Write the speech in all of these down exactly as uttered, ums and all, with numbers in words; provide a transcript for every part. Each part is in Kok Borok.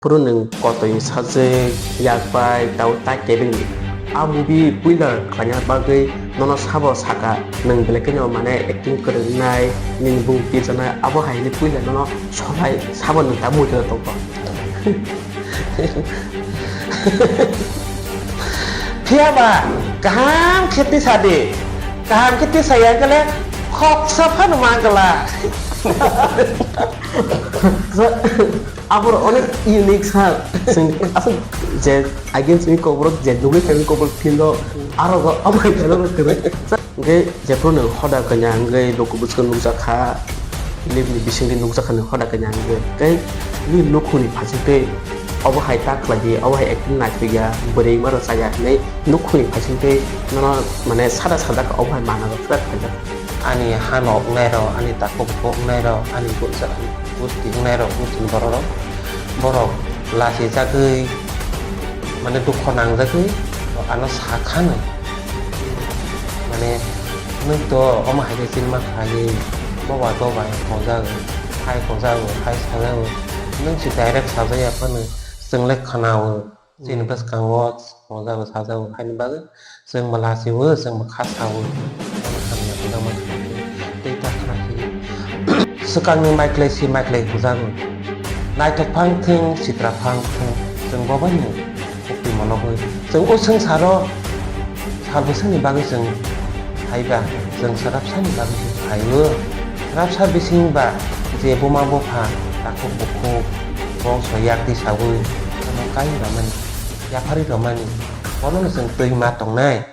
Phuru nwng kotoi sajwk, yak bai, tao ta kebeng di. A movie puila khlaina bagwi nono sabo saka, nwng belai kheno mane acting kwrwngnai, nini bumung tijanai, abo hai hwnwi puila nono sobai sabo nwng ta movie o tongkha. Phiya ba kaham khe tisa di, kaham khe tisa ya kale khoksa phano ma gala. Aboro onek unique sir. Chwng aswk je against mi kokborok je dugui khe mi kokborok field o aro go amai kheno rw kwrwi. Hwnkhe jephru nwng hoda kanya hwnkhe luku bwswk nukjakha, film ni bisingtwi nukjakha nwng hoda kanya hwnkhe. Tei nini nukhungni phaisingtwi obo hai ta khlai di, obo hai acting naithok ya, bwrwi ma rw chaya hinwi nukhungni phaisingtwi nono mane sada sada khe obo hai mana rw kwrak khaijak. Ani hano wngnai rok, ani takhuk bukhuk wngnai rok, ani bwsa-, busti wngnai rok, busti ni borok rok, borok lachijagwi, mane dukho nangjagwi ano sakhano, mane nwng to omo hai khe chini ma khlaiwi bobai bobai hwnjago, hai hwnjago, hai sajago, nwng se direct sajaya phano chwng le khwnao. Chini bwskango hwnjago sajago haini bagwi chwng bo lachiwo, chwng bo kha sawo. Tei ta khna khe swkangni maiklai si maiklai hwnjago. Naithok phang thung, sitra phang thung, chwng bo bai no muktwi monogwi. Chwng o swngcharo sal bwswkni bagwi chwng phaiba, chwng swrapsani bagwi se phaio. Swrapsa bising ba je buma bupha, takhuk bukhuk, bongso yak tisaui, ano kai romani, yapharwi romani, bonono chwng twi ma tongnai.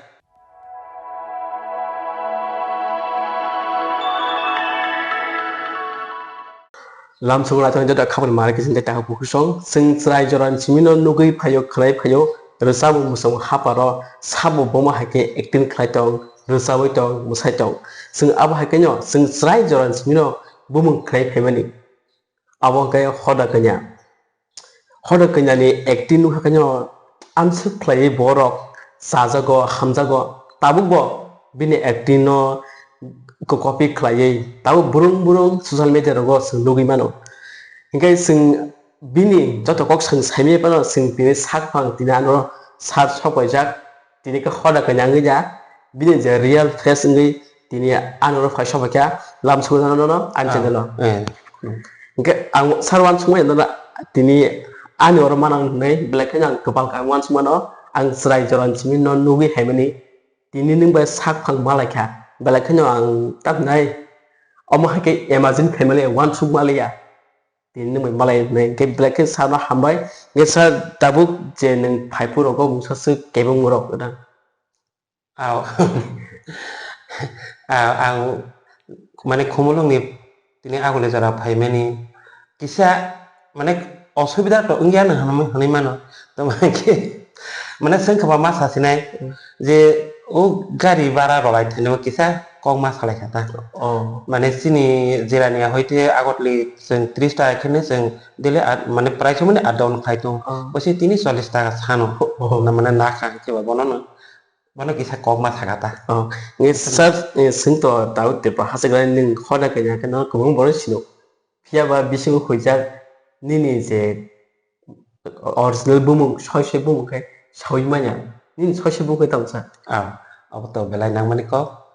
Lamsong naithok joto khaboni mari khe chini takhuk bukhuk song. Chwng chwrai jorani simino nugwi phaio, khwnai phaio, rwchapmung mwsamo haparo sabo bomo hai khe acting khlai tong, rwchabwi tong, mwsai tong. Chwng abo hai khe no chwng chwrai jorani simino bumung khlai phaimani. Abo hwnkhe hoda kanya. Hoda kanyani acting nukha khe no amswk khlaiwi borok chajago, hamjago. Tabukbo bini acting no copy khlaiwi tabuk brung brung social media rogo chwng nugwi mano. Hinkhe chwng bini joto kok chwng saimanya phano chwng tini sak phang tini ano sar sok paijak. Tini khe hoda kanya wngwi ya, bini je real face wngwi tini ano oro phai sokphaikha, lam sokjagano nono ani channel o. Eh. Hinkhe ang sar uansukmani nono tini ani oro manang hinwi belai kheno ang kwpal kaham uansukmano, ang chwrai jorani simi no nugwi haimani tini nwng bai sak phang malaikha, belai kheno ang tamhinai omo hai khe imagine khaimani uansukmaliya. Tini nwng bai malai hwnwi hwnkhe belai khe sir no hambai. Hwnkhe sir tabuk je nwng phai phuru rogo mungsa swk kebengma rok gwdang. Aw. Aw, ang mane Khumulwng ni tini Aguli jora phaimani kisa mane osubida to wngya nwng hwnwi, hwnwi mano. Tamo khe mane swngkha ba ma sasinai je o gari bara rwlai thani o kisa kok ma salai kha ta. Oh. Mane chini Jirania hoite Agartala chwng tris taka khe chwng daily up, mane prai somani up down khai tongo. Oh. Bo se tini chollish taka sano. Oh. Na mane na kha khe ba bono no. Bono kisa kok ma sakha ta. Oh. Nge sir, eh, swng to tao Tripura hachagra nwng hoda kanya khe no kwbang borok sino. Phiya ba bisingo huijak nini je original bumung, soise bumung khe saui manya. Nini soise bumung khe tamo sa? Ah, abo to belai nangmani kok.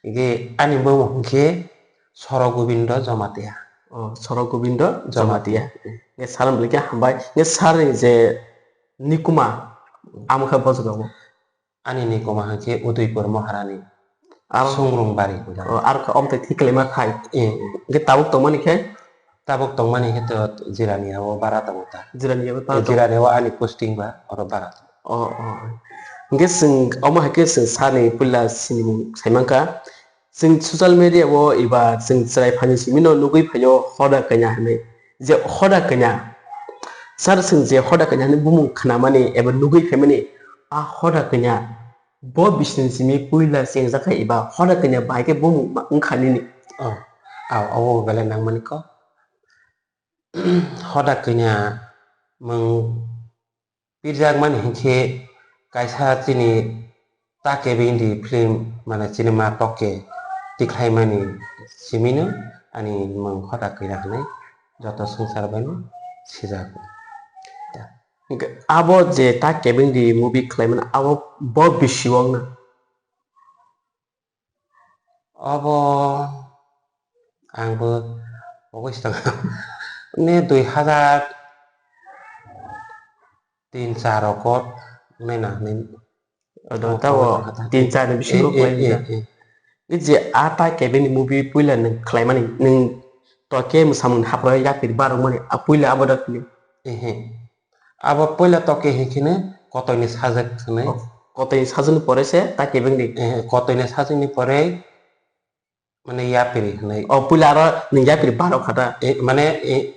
Hingke ani bumung hingke Soro Gobindo Jamatia. Oh, Soro Gobindo Jamatia. Jamatia. Nge salam belai khe hambai. Nge sir ni je nikuma, amo khe bojok abo. Ani nikuma hingke Udaipur Maharani. Aro Songrung Bari. Oh, aro khe omtwi thik khlaima khai. Eh. Hingke tabuk tongmani khe? Tabuk tongmani khe to Jirania o bara tongo ta. Jirania o bara tongo. Jirania o ani posting ba oro bara tongo. Oh, oh, oh. Hingke chwng omo hai khe chwng sani puila sinimung sai mankha. Chwng social media o eba chwng chwrai phani simi no nugwi phaio hoda kanya hinwi. Je hoda kanya. Sir chwng je hoda kanya hinwi bumung khnamani eba nugwi phaimani a hoda kanya. Bo bising simi puila chengjakha eba hoda kanya bai khe bumung ma-, wngkha nini? Oh, oh, obo belai nangmani kok. Hoda kanya mung pirjakmani hinkhe kaisa chini take bini film mane cinema tokke tikhlaimani simino ani mung hoda kanya hinwi joto swngchar baino sijago. Hwnkhe abo je ta kebeng di movie khlaimani abo bo bisi wng na. Obo angbo obo sitang ne dui hazar tin char rokot nai na hinwi. Odo tabo tin char ni bisingo khlai ya. I je a ta kebeng ni movie puila nung khlaimani nung to ke mwsamung ni hapra yapri barok mani a puila abo da film. Ehe. Abo puila to ke hinkhe ne kotoi ni sajak hinwi. Oh, kotoi ni sajak ni pore se ta kebeng ni. Ehe, kotoi ni sajak ni pore mane yapri hinwi. Oh, puila aro nung yapri barok kha da. E, mane, e,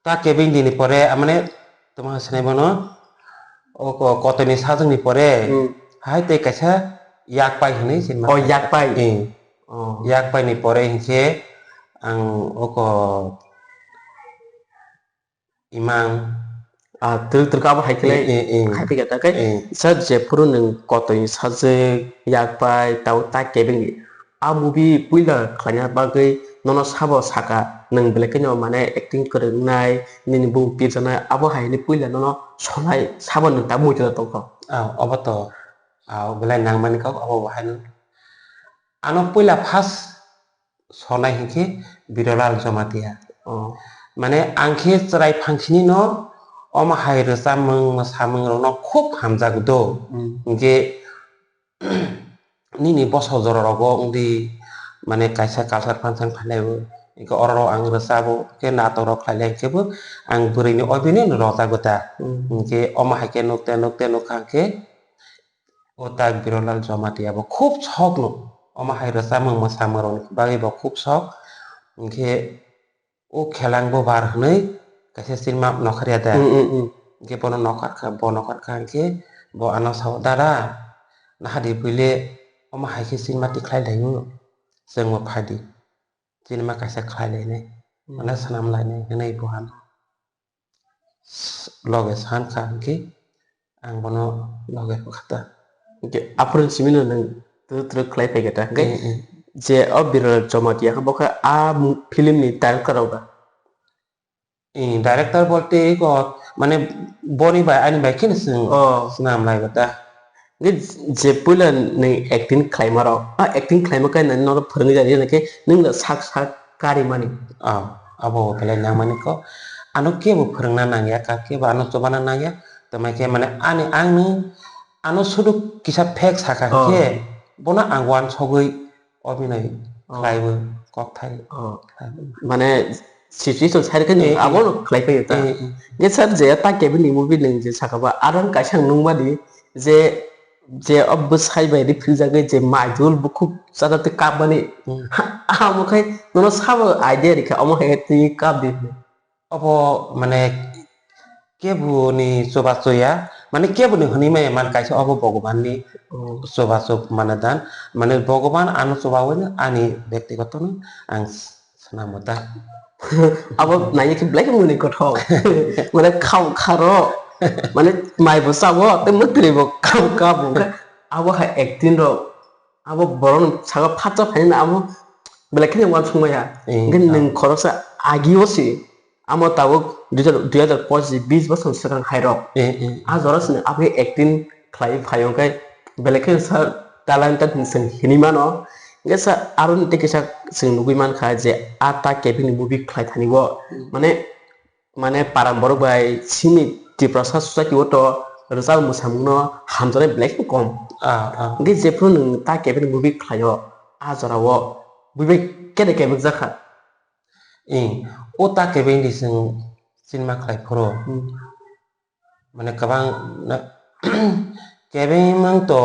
ta kebeng di ni pore, a, mane, tamo sinai bono, o ko-, kotoi ni sajak ni pore, hmm, hai tei kaisa yak pai hinwi sinma. Oh, yak pai. Eh. Oh. Yak pai ni pore hinkhe ang oko imang. Ah, twrwk twrwk abo hai khe lai. Eh, eh, eh. Hai phi khe ta khe, eh, sir, jephuru nwng kotoi sajwk, yak pai, tabo ta kebeng ni. A movie puila khlaina bagwi nono sabo saka, nwng belai kheno mane acting kwrwngnai, nini bumung pirjaknai, abo hai hwnwi puila nono sonai sabo nwng ta muitu tongkha. Ah, obo to, ah, belai nangmani kok, obo bo haino. Ano puila first sonai hinkhe Birolal Jamatia. Oh. Mane ang khe chwrai phangsini no omo hai rwchapmung mwsamung rok no khub hamjak do. Hmm. Hinkhe nini bosok jora rogo wngdi mane kaisa culture function phainai bo. Hinkhe oro rok ang rwchabo, hinkhe natok rok khlai lai hinkhe bo ang bwrwi ni obini no rwchapgwi ta. Hmm. Hinkhe omo hai khe nukte nukte nukha hinkhe O tak Birolal Jamatia bo khub sok no. Omo hai rwchapmung mwsamung rokni bagwi bo khub sok. Hinkhe o Khelang Bubar hwnwi kaisa cinema nokharya da. Mm, mm, mm. Hinkhe bono nokharkha, bo nokharkha hinkhe bo ano sao, "Dada, nahadi buile omo hai khe cinema tikhlai laio, chwngbo phaidi. Cinema kaisa khlai lainai, mm, mane swnam lainai," hwnwi bo ano. Loge san kha hinkhe ang bono loge phaikha ta. Hinkhe aphuru simi no nwng twrwk twrwk khlai phaikha ta. Hinkhe, eh, eh, je o Birolal Jamatia khe bo khe a film ni director rok da? Eh, director bolte eko mane boni bai ani bai kheno chwng, oh, swnam lai ta. Hwnkhe je puila nwng acting khlaima rok, a acting khlaima khe nini norok phwrwngwi rwdi, hwnkhe nwng no sak sak karimani. Ah, abo belai nangmani kok. Ano kebo phwrwngna nangya, kebo ano chubana nangya. Tamo khe mane ani, ang nwng ano sudu kisa fact saka, oh, khe bono ang uansugwi obinoi, oh, khlaiwi kokthai. Oh. Khlaiwi. Mane situation side khe nwng, eh, eh, abono khlai phaio ta. Eh, eh. Hwnkhe sir, je ta kebeng ni movie nwng je saka ba, aro kaisa nungmani je, je o bwsai bai ri philjagwi je maidul bukhuk chajak twi kapmani. Hmm. Amo khai nono sabo idea rikha, omo hai twi kap di. Obo mane keboni chubachu ya, mane keboni hwnwi maya man kaisa, obo Bhagwan ni, oh, chubachu mane dan, mane Bhagwan ano chubawi no ani byaktigoto no ang swnamo ta. Abo naiya khe belai khe mwnwi kothok. Mane khao kharo, mane mai bo chao tei mwtwrwi bo khao khao bo. Abo hai acting rok, abo borok ni saka phatsa phainani abo belai kheno uansukmaya. Eh, hwnkhe nwng khoroksa agio se. Amo tabuk dui hajar, dui hajar pochis, bis bosor swkang hai rok. Eh, eh. A jora sini aboni acting khlai phaio khe belai khe sa talented hinwi chwng hinwi mano. Hwnkhe sa aroni tei kisa chwng nugwi mankha je a ta kebeng ni movie khlai thani o. Hmm. Mane, mane param borok bai sini Tiprasa society o to rwchap mwsamung no hamjaknai belai khe kom. Ah, ah. Hwnkhe jephru nwng ta kebeng ni movie khlaio a jora o bui bai kene kebeng jakha. Ing, o ta kebeng di chwng cinema khlai phuru. Hmm. Mane kwbang na, kebeng mang to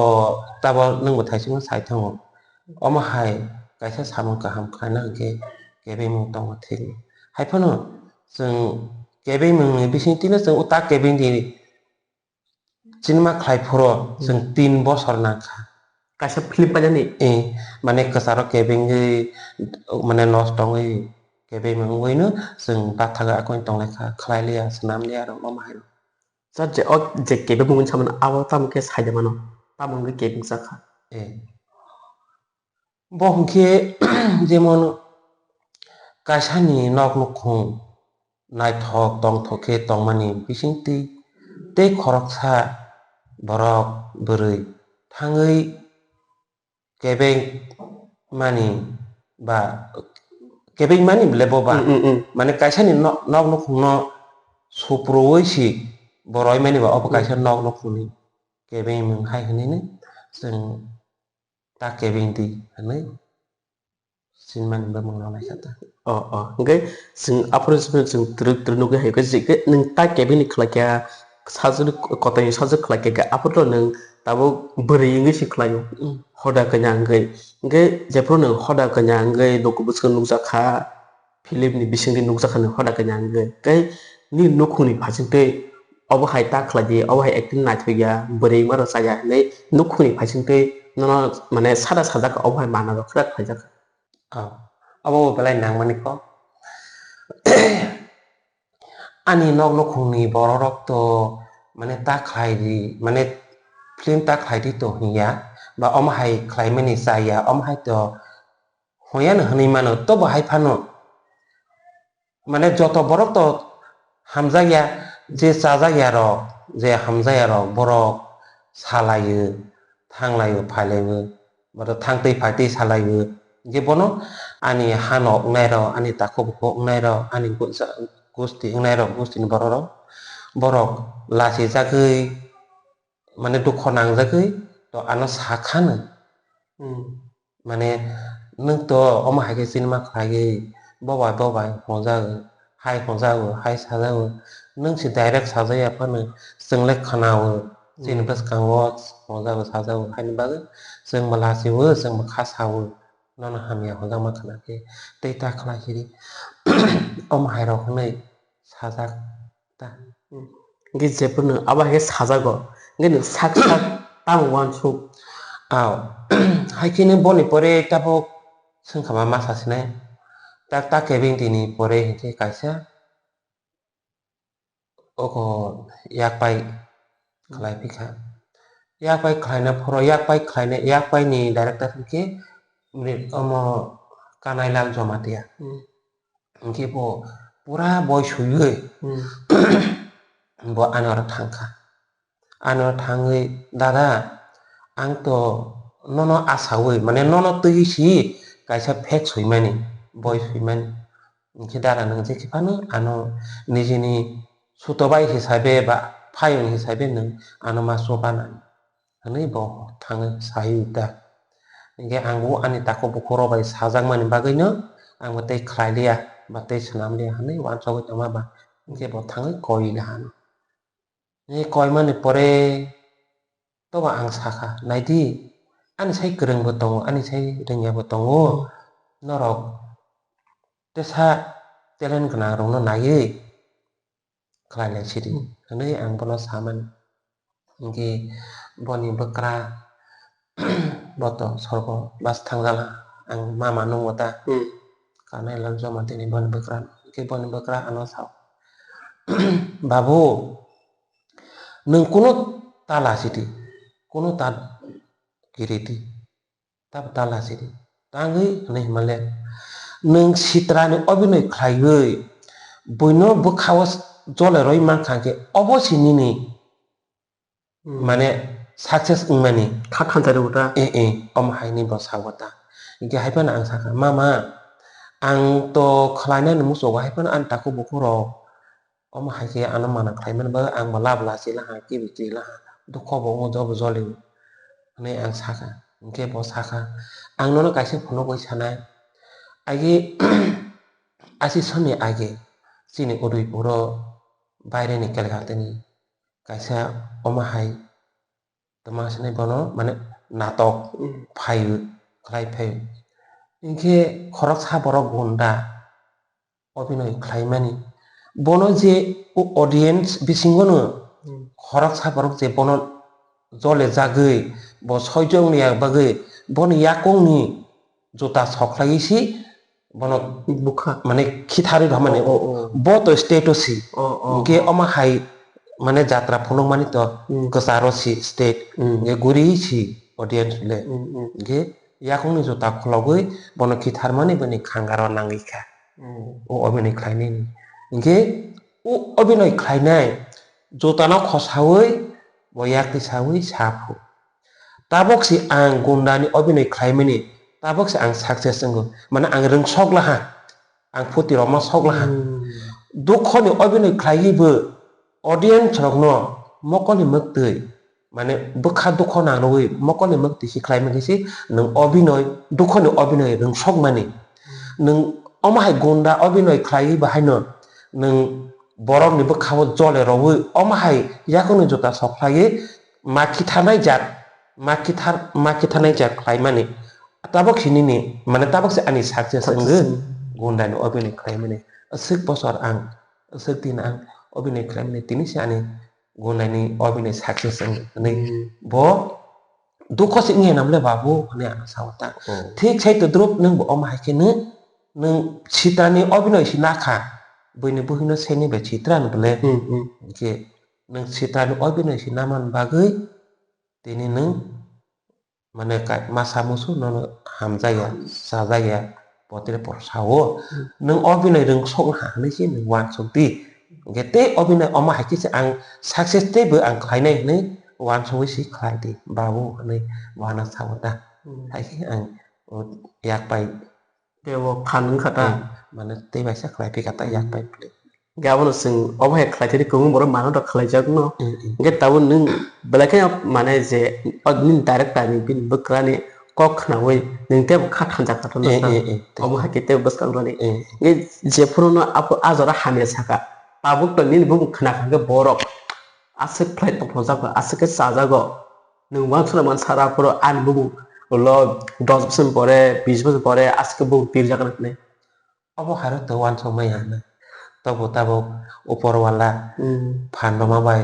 tabok nwng bo thaisingno sai thango. Omo hai kaisa samung kaham khlaina hwnkhe kebeng mang tongo thik. Hai phano chwng kebeng mangni bisingtwino chwng o ta kebeng di cinema khlai phuru, hmm, chwng tin bosor nangkha. Kaisa film painani? Eh, mane kwcharo kebengwi, mane nosto wngwi kebeng wngwino chwng bathagwi akwino tonglaikha, khlai liya, swnam liya rok omo hai rok. Sir, je o je kebeng mungwi samani abo tamo khe saida mano, tamo wngwi kebeng chakha. Eh. Bo hwnkhe jemon kaisani nok nukhung naithok tongthok khe tongmani bisingtwi tei khoroksa borok bwrwi thangwi kebeng mani ba kebeng mani bole bo ba. Mm, mm, mm. Mane kaisa ni nok, nok nukhung no suproi si boroi mani ba obo Mm. kaisa nok nukhung ni kebeng mung hai hinui no chwng ta kebeng di hinui sinimani bumung rok naikha ta. O, o. Hwnkhe chwng aphuru chwng twrwk twrwk nugwi hai khe je khe nwng ta kebeng ni khlai kha, sajwk ni kotor ni sajwk khlai kha, aphuru nwng tabuk bwrwi wngwi se khlaio. Mm. Hoda kanya wngwi. Hwnkhe jephuru nwng hoda kanya wngwi luku bwskango nukjak kha, film ni bisingtwi nukjak kha nwng hoda kanya wngwi. Tei nini nukhungni phaisingtwi obo hai ta khlai di, obo hai acting naithok ya, bwrwi wngma rok chaya hinwi nukhungni phaisingtwi nono mane sada sajak kha, obo hai manna rok kwrak khlaijak kha. Oh, abo bo belai nangmani kok. Ani nok nukhungni borok rok to mane ta khlai di, mane film ta khlai di to hinya, ba omo hai khlaimani chaya, omo hai to hoyano hinui mano, tobo hai phano mane joto borok to hamjakya, je chajakya rok, je hamjakya rok, borok salaio, thanglaio, phailaio, borok thangtwi phaitwi salaio. Hwnkhe bono ani hano wngnai rok, ani takhuk bukhuk wngnai rok, ani gu-, ja-, gusti wngnai rok, gustini borok rok, borok lachijagwi, mane dukho nangjagwi to ano sakhano. Hmm. Mane nwng to omo hai khe sinima khlaiwi bobai bobai hwnjago, hai hwnjago, hai sajago. Nwng se direct sajaya phano chwng le khwnao, chini Hmm. bwskango hwnjago sajago, haini bagwi chwng bo lachio, chwng bo kha sao, nono hamya hwnjakma khna khe tei ta khlai sidi omo hai rok hwnwi sajak. Ta. Hmm. Hwnkhe jephuru nwng abo hai khe sajago, hwnkhe nwng sak sak tamo uansuk. Aw. Hai khe nwng boni pore tabuk swngkha ma, ma sasinai. Tak, tak kebeng tini pore hinkhe kaisa oko yak pai khlai phikha. Yak pai khlaina phoro, yak pai khlaina, yak pai ni director hinkhe omo Kanailal Jamatia. Hmm. Hwnkhe bo pura boi suiwi Hmm. bo ano oro thangkha. Ano thangwi, "Dada, ang to nono asawi, mane nono twi si kaisa fake swimani, boi swimani." Hwnkhe dada nwng je khe phano ano nijini sutobai hisabe ba phayung hisabe nwng ano ma chubanai. Hwnwi bo thangwi sai ta. Hinkhe ang bo ani takhuk bukhuk rok bai sajakmani bagwino ang bo tei khlai liya ba tei swnam liya hwnwi uansugwi tongma ba hinkhe bo thangwi koi liya ano. Ni koimani pore tobo ang sakha, "Naidi, ani sai kwrwngbo tongo, ani sai rwngya bo tongo, norok tesa talent gwnang rokno naiwi khlai lai sidi," Hmm. hwnwi ang bono samani. Hinkhe boni bwkra bo to sorgo bas thangjala, ang mama nungo ta. Hmm. Kanai lal joma tini boni bwkra, hinkhe boni bwkra ano sao, "Babu, nwng kunu ta lachidi, kunu ta kiridi, ta, ta lachidi, tangwi hwnwi hwnmale nwng sitrani obinoi khlaiwi buino bwkhao jole rwi mankha khe obo se nini Hmm. mane success wngmani." Kha thansa rw ta. Eh, eh, omo haini bo sao ta. Hinkhe hai phano ang sakha, "Mama, ang to khlainani muchungo hai phano ani takhuk bukhuk rok omo hai khe ano mana khlaimani bagwi ang bo lab lachi laha, kibi twi laha, dukho bo wngo, jobo joli," hwnwi ang sakha. Hinkhe bo sakha, "Ang nono kaisa phunugwi sanai, agi asi soni age chini Udaipuro baireni Kelghatini kaisa omo hai tongma sini bono mane natok Hmm. phaio, khlai phaio." Hinkhe khoroksa borok gunda obinoi khlaimani. Bono je o audience bisingono Hmm. khoroksa borok je bono jole jagwi, bo soijo wngya bagwi, boni yakungni juta sokhlaiwi si bono Bukha. mane khitharwi rwmani. Oh, oh, oh. Bo to state o si. Oh, oh, Hinkhe oh. omo hai mane jatra phunukmani to Hmm. kwcharo si state. Hmm. Hinkhe guri si audience le. Hmm, hmm. Hinkhe yakungni juta khologwi bono khitharmani bini khangaro nangwi kha. Hmm. O obinoi khlainai. Hinkhe o obinoi khlainai Jutano khosawi bo yakti sawi saphu. Tabok si ang gundani obinoi khlaimani, tabok si ang success wngo. Mane ang rwngsok laha, ang phuti rokma sok laha. Hmm. Dukhoni obinoi khlaiwi bo audience rokno mokolni mwktwi, mane bwkha dukho nangrogwi mokolni mwktwi si khlaimani si nwng obinoi, dukhoni obinoi rwngsokmani. Nwng omo hai gunda obinoi khlaiwi bahaino nwng borokni bwkhao jole rogwi omo hai yakungni juta sok khlaiwi ma khitharnai jat, ma khithar, ma khitharnai jat khlaimani. Tabok si nini, mane tabok se ani success wngwi gundani obinoi khlaimani. Aswk bosor ang, aswk din ang obinoi khlaimani, tini se ani gundani obinoi success wngwi. Hwnwi bo dukho se wngya namle babu hwnwi ang sao ta. Oh. Thik sai todrop nwng bo omo hai khe nwng, nwng sitrani obinoi se nakha. Buini buhino seni bai sitra ni bole. Hmm, hmm. Hwnkhe nwng sitrani obinoi se naman bagwi tini nwng mane ka-, masa musu nono hamjakya, chajakya, potre por sao. Hmm. Nwng obinoi rwngsok ha hwnwi se nwng uansuk di. Hwnkhe tei obinoi omo hai khe se ang success teibo ang khlainai hwnwi uansugwi se khlai di, babu hwnwi uana sao ta. Hmm. Hai khe ang, o, yak pai. Tei bo phan wngkha ta. Hmm. Mane tei baisa khlai phi kha ta yak pai. Hwnkhe abono chwng obo hai khlai thani kwbangma borok mano rok khlaijak no. Mm, mm. Hwnkhe tabuk nwng belai kheno mane je o nini director ni bini bwkrani kok khnaui nwng teibo kha thansa kha thansa. Mm, mm, mm. Omo hai khe teibo bwskang rani. Mm. Hwnkhe jephuru no abo a jora hamya saka, tabuk to nini bumung khna kha hwnkhe borok aswk khlai tongthokjago, aswk khe chajago. Nwng uansukna man sara phuru ani bumung ulo dos bosor pore, bis bosor pore aswk khe bumung pirjak hinwi. Obo hai rok to uansuk maya hinwi. Tobo tabuk upor wala, hmm, phan rwma bai,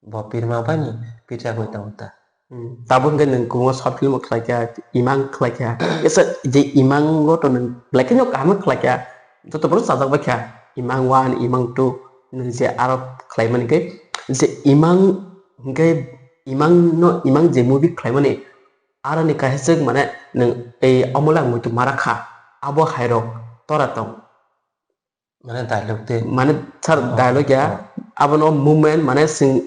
bo pirma bai ni pirjagwi tongo ta. Hmm. Tabuk hwnkhe nwng kwbangma short film o khlai kha, imang khlai kha. Esa je imang o to nwng belai kheno kaham khlai kha. Joto borok chajak bai kha. Imang one, imang two, nwng je aro khlai mani khe, je imang hwnkhe imang no, imang je movie khlai mani, aroni kaisa swk mane nwng ei omola muitu mara kha, abo hai rok tora tong. Mane dialogue de. Mane sir, ah, dialogue ya, ah, abono movement mane sing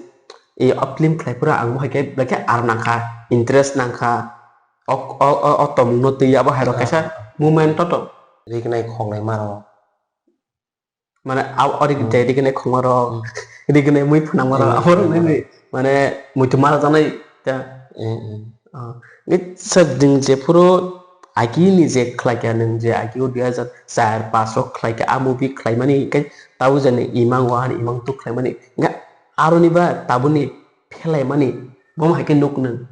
ei o film khlai phuru ang bo hai khe belai khe ar nang kha, interest nang kha, o, o, o, o tomung no twi abo hai rok, ah, kaisa, ah, movement to to. Rignai khongnai maro. Mane, au, ori, hmm, de, rignai khongma rok, hmm, rignai mui phwnangma rok, hmm, abo rok nini, mane, muitu mara janai ta. Hmm, hmm. Ah, nge sab ding je phuru agi ni je khlai kha nung je agi o dui hajar char paanch o khlai kha, a movie khlai mani, hingke tau jani imang one, imang two khlai mani, hingke aroni ba tabuni phelai mani, bo hai khe nuk nung.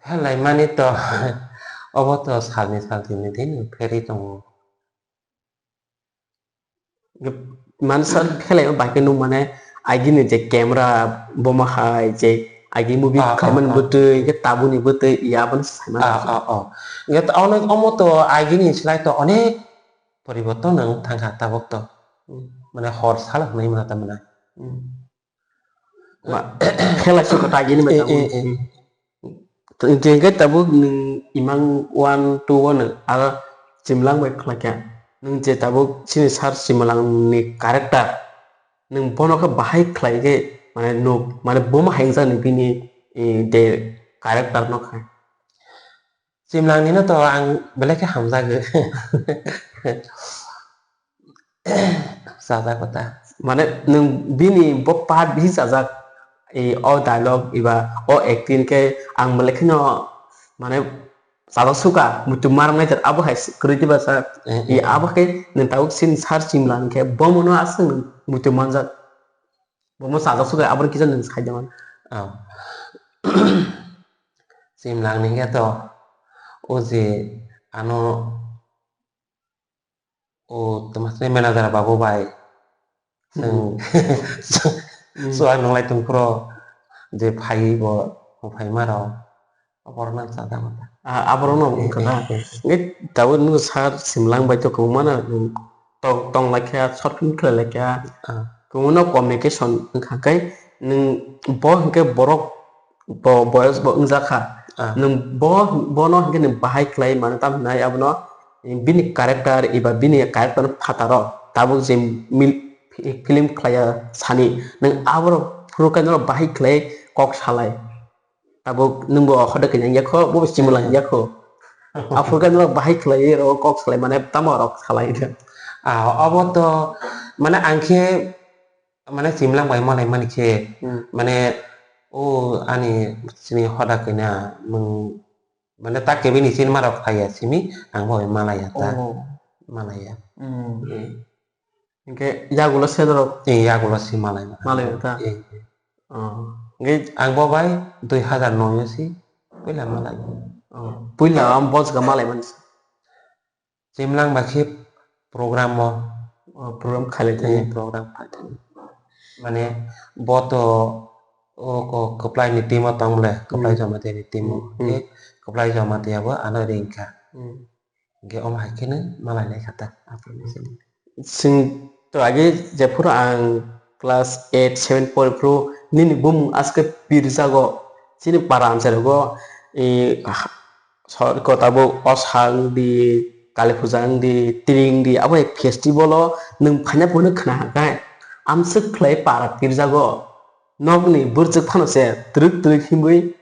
Phelai mani to, obo to salni saltini din pherwi tongo. Mansa phelai o bai khe nung mane agi ni je camera boma hai je agi movie, ah, khlaimani, ah, ah, bwtwi, hingke tabuni bwtwi, ya abono sai mano. Ah, ah, oh. Hingke to onek omo to agi ni slai to onek poriborton wng thang kha tabuk to. Hmm. Mane hor sal hwnwi mano ta mane. Hmm. Ma, phelai sukha ta agi ni bai tabuk. Eh, eh, eh. Hmm. Hingke tabuk nwng imang one, two o nwng aro chimlang bai khlai kha. Nwng je tabuk chini sir chimlang ni character, nwng bono khe bahai khlai khe mane nuk, mane buma hai wngjakni bini, eh, de character no khe. Chimlang ni no to ang belai khe hamjago. Chajak kota. Mane nwng bini bo part bisi chajak, i o dialogue iba o acting khe ang belai kheno mane chajak suka muitu maram nai abo hai kwrwi diba sa. Eh, i eh, abo khe nwng tabuk sin sir chimlang khe bo mono aswk nwng muitu manjak. Bo mo chajak suka abo kisa nwng sai da man. Oh. Chimlang ni khe to o je ano O, tama se manager babu bai. Chwng, hmm, chwng nunglai tong phuru je phai bo, bo phai ma rok. Aborok nang cha da mata. Ah, aborok no wngkha na. Eh, eh, eh. Nge tabuk nung sir chimlang bai to kwbangma no, nung tong, tong lai kha, short film khlai lai kha. Ah. Kwbangma no communication wngkha khe, nung bo hwnkhe borok bo boyos bo wngjak kha. Ah. Nwng bo, bono hwnkhe nwng bahai khlai mano, tamo hwnai abono bini character eba bini character phataro tabuk je mil-, film khlaiya sani, nwng aborok phuru khe norok bahai khlai kok salai. Tabuk nwngbo hoda khe nang yakho, bo chimwlang yakho. Aphuru khe norok bahai khlai rok kok salai mane tamo rok salai. Ah, obo to mane ang khe mane chimwlang bai malai mani khe Hmm. mane o ani sini hoda khe na mung mane ta kebini sini marok khlaiya simi ang bo malaiya ta. Oh. Malaiya. Hmm. Hmm. Hinkhe yagulo se dorok Eh, yagulo si malai. Malai ta? Eh, eh. Oh. Hinkhe Ang bo bai dui hazar noi o si puila malai. Oh. Puila am bos ga malai mani. Chimlang ba khe program o. Oh, program khalai Eh, thani. Program khalai thani. Mane bo to o ko kwplai ni team o tong le, kwplai Hmm. Jamatia ni team o. Hmm. Hinkhe kwplai Jamatia bo ano ring kha. Hmm. Hinkhe omo hai kheno malai lai kha ta. Chwng to age jephuru ang class eight, seven pori phuru nini bumung aske pirjago chini para amchai rogo, e, ha-, sor ko tabuk Osang di, Kali Puja wng di, Tring di, abo hai festival o nwng phaina phuru khna hwnkhe amswk khlai para pirjago. Nokni bwrwk phano se twrwk twrwk himwi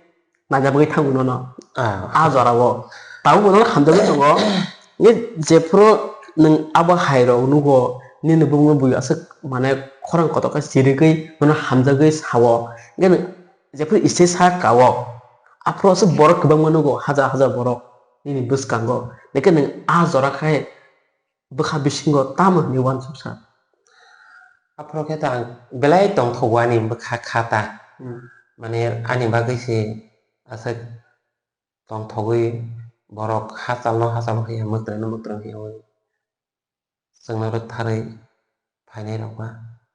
naina bagwi thango nono. Ah. A jora o. Tabuk bono hamjagwi tongo. Nge jephuru nwng abo hai rok nugo, nini bumung bui aswk mane khorang kotor khe chirigwi nono hamjagwi sao. Nge nwng jephuru stage sa kao. Aphuru aswk borok kwbangma nugo, hajar hajar borok nini bwskango. Neke nwng a jora khai bwkha bisingo tamo hinwi uansuksa? Aphuru khe to ang belai tongthogo ani bwkha kha ta. Hmm. Mane ani bagwi se aswk tongthogwi borok hachal no hachal hiya, mwtrwng no mwtrwng hiya wi chwngno rwktharwi phainai rok ba.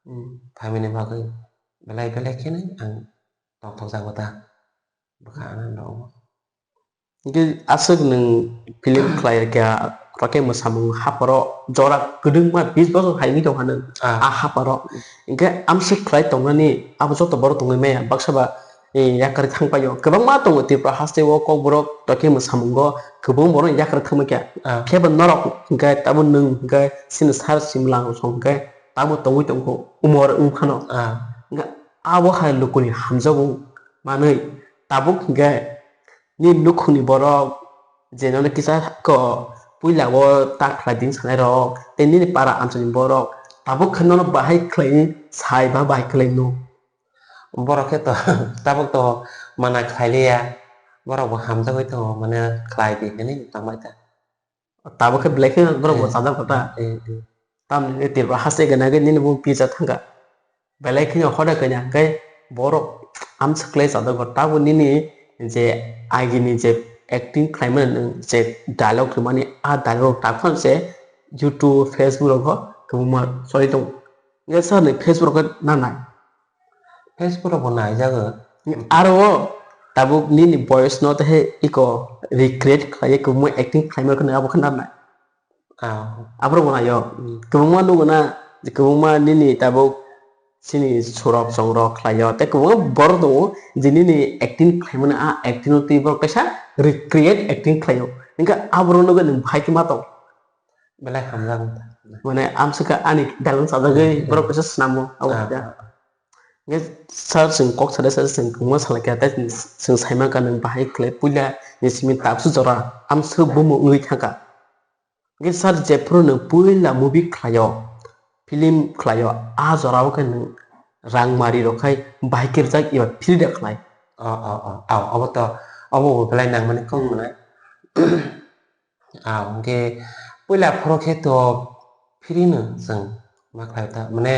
Hmm. Phaimani bagwi belai belai kheno ang tongthokjago ta. Bwkha anando omo. Hinkhe aswk nwng film khlai kha, rokhe mwsamung haparo jora kwdwngma bis bosor hai wngwi tongkha nwng. Ah. A haparo. Hinkhe amswk khlai tongnani abo joto borok tongwi maya, baksa ba, eh, yakarwi thangpaio. Kwbangma tongo Tripura haste o kokborok rokhe mwsamungo kwbang borok yakarwi thangma kha. Ah. Phiya ba norok hinkhe tabuk nwng hinkhe chini sir chimwlang rok song hinkhe tabuk tongwi tongkho umor wngphano. Ah. Hinkhe abo hai lukuni hamjakgo manwi tabuk hinkhe Nini nukhungni borok je nono kisa ko puila o ta khlai di sanai rok, tei nini para amchaini borok tabuk khe nono bahai khlai sai ba bahai khlai no? Borok khe to tabuk to mana khlai liya, borok bo hamjagwi tongo, mane khlai di hinwi tongbai ta. Tabuk khe belai khe borok bo Eh, chajak kha ta. Eh, eh. Tamni Tripura haste gana gini nini bo pisa thangkha. Belai kheno hoda kanya hwnkhe borok amsa khlai chajak kha. Tabuk nini je agini je acting khlaimani nwng je dialogue rwmani, a dialogue rok tak phano se YouTube, Facebook rogo kwbangma choli tongo. Hwnkhe sir ni Facebook rok khe nanai? Facebook rok bo naijago. Aro o tabuk nini boyos no tei iko recreate khlaiwi kwbangma acting khlaima rok abo khe nanai. Ah. Aborok bo naio. Hmm. Kwbangma nugo na, kwbangma nini tabuk chini surok chongrok khlaio. Tei kwbangma borok tongo je nini acting khlaimani a acting no twi borok kaisa recreate acting khlaio. Hwnkhe aborok nugwi nwng bahai khe ma tong? Belai hamjak wngkha. Mane amswkha ani dialogue sajagwi Hmm. borok kaisa snamo abo Ah, khe. Ah, ah. Hwnkhe sir chwng kok sadai sadai chwng kwbangma salaikha tei chwng saimankha nwng bahai khlai puila ni simi tabukhe jora amswk bumung wngwi thangkha. Hwnkhe sir jephuru nwng puila movie khlaio, film khlaio, a jorao khe nwng rang mari rok khai bahai khe rijak eba free da khlai? Oh, oh, oh, oh, obo to, obo bo belai nangmani kok Hmm. Mwnai. Ah, hwnkhe puila phoro khe to free no chwng ma khlai ta, mane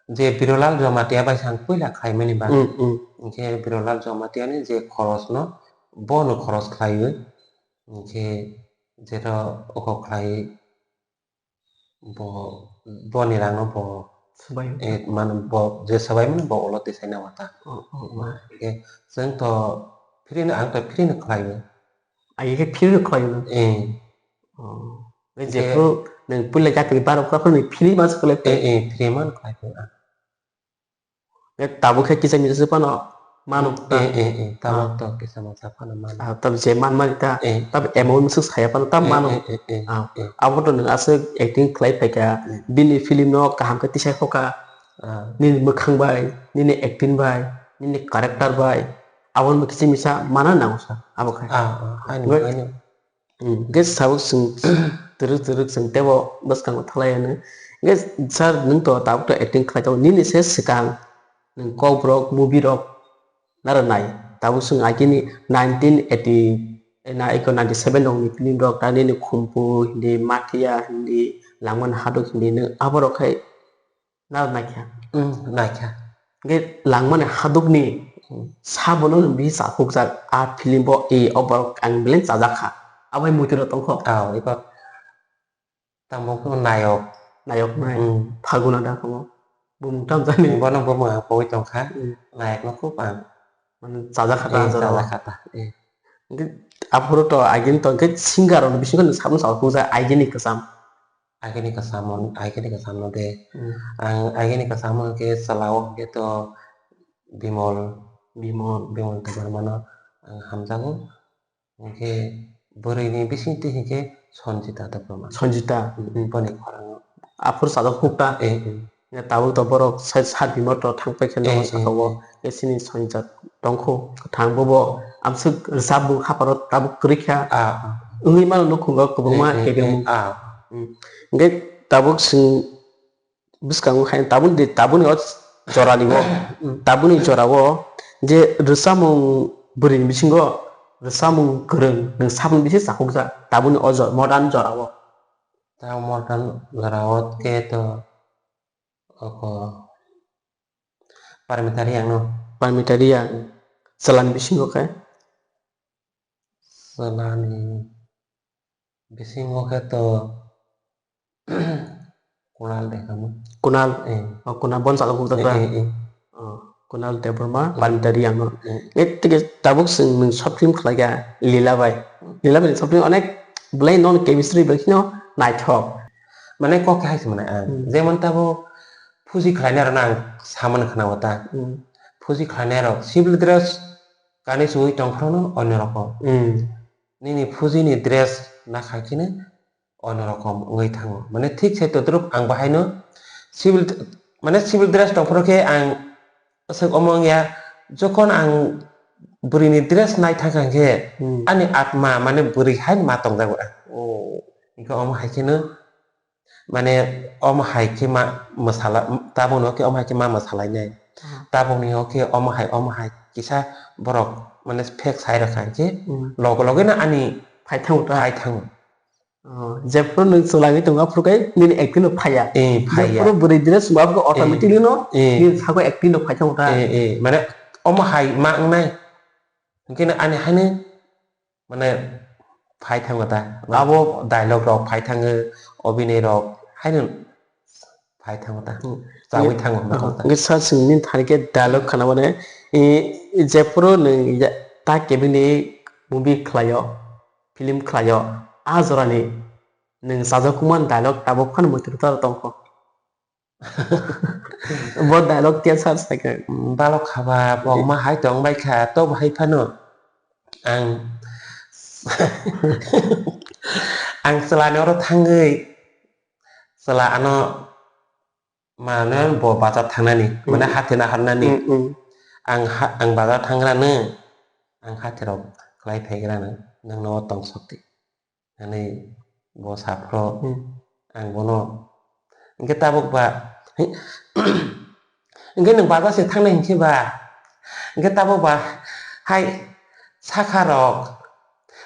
je Birolal Jamatia bai sang puila khlaimani ba. Mm, mm. Hwnkhe Birolal Jamatia ni je khoros no, bo no khoros khlaiwi, hwnkhe jero oko khlai bo, boni rang no bo, Swbai. Eh, mano bo je swbai mano bo ulo tisai na wata. Oh, oh, oh. Hwnkhe chwng to free no, ang to free no khlaiwi. Ai khe free no khlaiwi no? Eh. Oh. Hwnkhe Jephru nwng puila jati ni barok kha phano free ma se khlai. Eh, eh, free ma khlai khe. Tabuk khe kisa misa se phano Mano ta. Eh, eh, eh, tabok Ah. to kisa masa phano mano. Ah, tab je man mani ta. Eh. Tab amount msuk saya phano tab Eh, mano. eh, eh, eh, Ah, eh. Abo to nwng aswk acting khlai phaikha, Hmm. bini film no kaham khe tisai khokha. Ah. Nini mwkhang bai, nini acting bai, nini character bai, abo no kisa misa mana nango sa, abo khai. Ah, ah, ani, Ngai- ani. Hmm, hwnkhe tabuk chwng twrwk twrwk chwng teibo bwskango thalai hwnwi. Hwnkhe sir, nwng to tabuk to acting khlai tongo, nini se swkang nwng kokborok, movie rok naro nai. Tabuk chwng agini nineteen eighty, na eko ninety seven rokni film rok, ta nini Khumpu hindi, Makia hindi, Langmani Haduk hindi, nwng aborok khai Naro naikha. Hmm, naikha. Hwnkhe Langmani Hadukni Hmm. Sabono bisi chapukjak a film bo, e, o borok ang belai chajakha. Abai muitu rok tongkho. Ah, iko tamo khe nayok. Nayok nai. Hmm. Phaguna da komo. Bumung tam jani. Bono bumung ang pogwi tongkha. Hmm. Nayok no khub ang. Mane chajakha ta Eh, jora. Chajakha ta. Eh. Hwnkhe aphuru to agini to hwnkhe singer rok bisingo sabno chapukjak agini kwcham. Agini kwcham, agini kwcham no de. Hmm. Ang agini kwcham hwnkhe chwla o hwnkhe to Bimol, Bimol, Bimol Debbarma no ang hamjago. Hwnkhe bwrwi ni bisingtwi hwnkhe Sanjita Debbarma. Sanjita. Hmm, boni khorang. Aphuru sajak hukta. Eh, eh. Ya, tabuk to borok sai sat bimar to thang paikha Eh, nogo eh, saka o. Eh. Ke sini Sanjita tongkho, kwthang bobo amswk rwchapmung haparo tabuk kwrwi kha. Ah, ah. Wngwi mano nukhungo kwbangma Eh, eh, kebengmung. Eh, ah. Hmm. Hwnkhe tabuk chwng bwskango khai tabukni, tabukni o jorani o, Hmm. tabukni jora o je rwchapmung bwrwini bisingo rwchapmung kwrwng nwng saboni bisi chakhukjak tabukni o jora, modern jora o. Ta modern jora o khe to oko Parmita Reang no. Parmita Reang. Chwlani bisingo khe? Chwlani bisingo khe to Kunal Debbarma. Kunal? Eh. Oh, Kunal bon salo kuk Eh, jakra. Eh, eh. Oh, Kunal Debbarma, Hmm. Parmita Reang no. Hmm. Eh, tike tabuk chwng nwng short film khlai kha Lila bai. Lila bai short film onek belai non chemistry belai kheno naithok. Mane kok khe hai se mane ang. Hmm. Jemon tabo Fuji khlainai rok no ang samani khna o ta. Hmm. Fuji khlainai rok civil dress kanwi chumui tong phano no onno rokom. Hmm. Nini Fuji ni dress nakha khe no onno rokom wngwi thango. Mane thik se todrup ang bahaino civil, mane civil dress tong phano khe ang aswk omo wngya, jokhon ang bwrwi ni dress nai thangkha khe Hmm. ani atma mane bwrwi hai ma tongjago. Oh. Hwnkhe omo hai kheno Mane omo hai khe ma mwsala, tabukni o khe omo hai khe ma mwsalainai. Hmm. Tabukni o khe omo hai, omo hai kisa borok mane phek sai rwkha hinkhe Hmm. loge loge no ani Phai thango ta? Phai thango. Oh, jephuru nwng chwlagwi tongo aphuru khe nini acting no phaiya. Eh, phaiya. Jephuru bwrwi dress chumui aphuru Eh. automatically no Eh. nini sago acting no phai thango ta? Eh, eh, mane omo hai ma wngnai. Hinkhe no ani haino Mane phai thango ta. Abo dialogue rok phai thango, obinoi rok haino phai thango ta. Hmm. Chawi thango, hmm, mokol ta. Hwnkhe sa chwng nini thani khe dialogue khana mane, i, i jephuru nwng ya-, ta kebini movie khlaio, film khlaio, a jorani nwng chajak kuman dialogue tabuk phano mwtwrwk ta tongkho. Bo dialogue tiya sar sakhe. Balok haba, bokma hai tong bai kha, to bahai phano. Ang, ang chwla ni oro thangwi, chwla ano, mane bo bazar thangnani, mane, hmm, hathai naharnani. Hmm, hmm. Ang ha-, ang bazar thangrano, ang hathai rok khlai phaigrano, nwng no tong sokti. Ani bo saphro, hmm, ang bono, hwnkhe tabuk ba, hwnkhe nwng bazar se thangnai hinkhe ba, hwnkhe tabuk ba hai sakha rok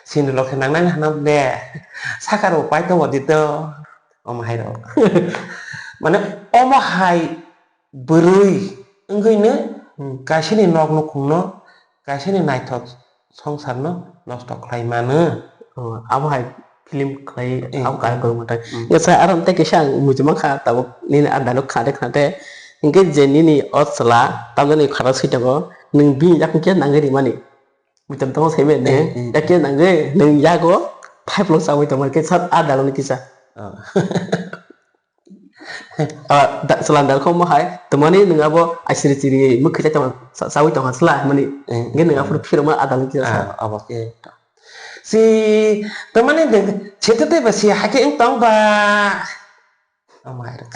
sindulok khe nangnai hwnam de, sakha rok pai tongo di to, omo hai rok. Mane omo hai bwrwi wngwi no, hmm, kaisa ni nok nukhung no, kaisa ni naithok songsar no nosto khlai mano. Oh, abo hai film khlai, eh, abo kaisa, eh, kwrwngma tai. Hmm. Hwnkhe sa aro tei kaisa ang muchung mankha tabuk nini a dialogue khna de khna de. Hwnkhe je nini o chwla tamjani khara swi tongo, nwng bini yakung khe nangwi rimani. Muchung tongo saibe nwng, eh, eh, yakhe nangwi nwng yago five lok chawi tongma khe sa a dialogue ni kisa. Oh. Ah, da-, chwla dal kho mo hai, twmani nwng abo asiri chiri mwkhwi chai tongma, cha-, chawi tongma chwla hwnmani. Eh, hwnkhe nwng eh. Aphuru phirokma adal kisa sa. Ah, abo khe. Si, tamani de, chete te ba si hake wng tong ba. Amai rok.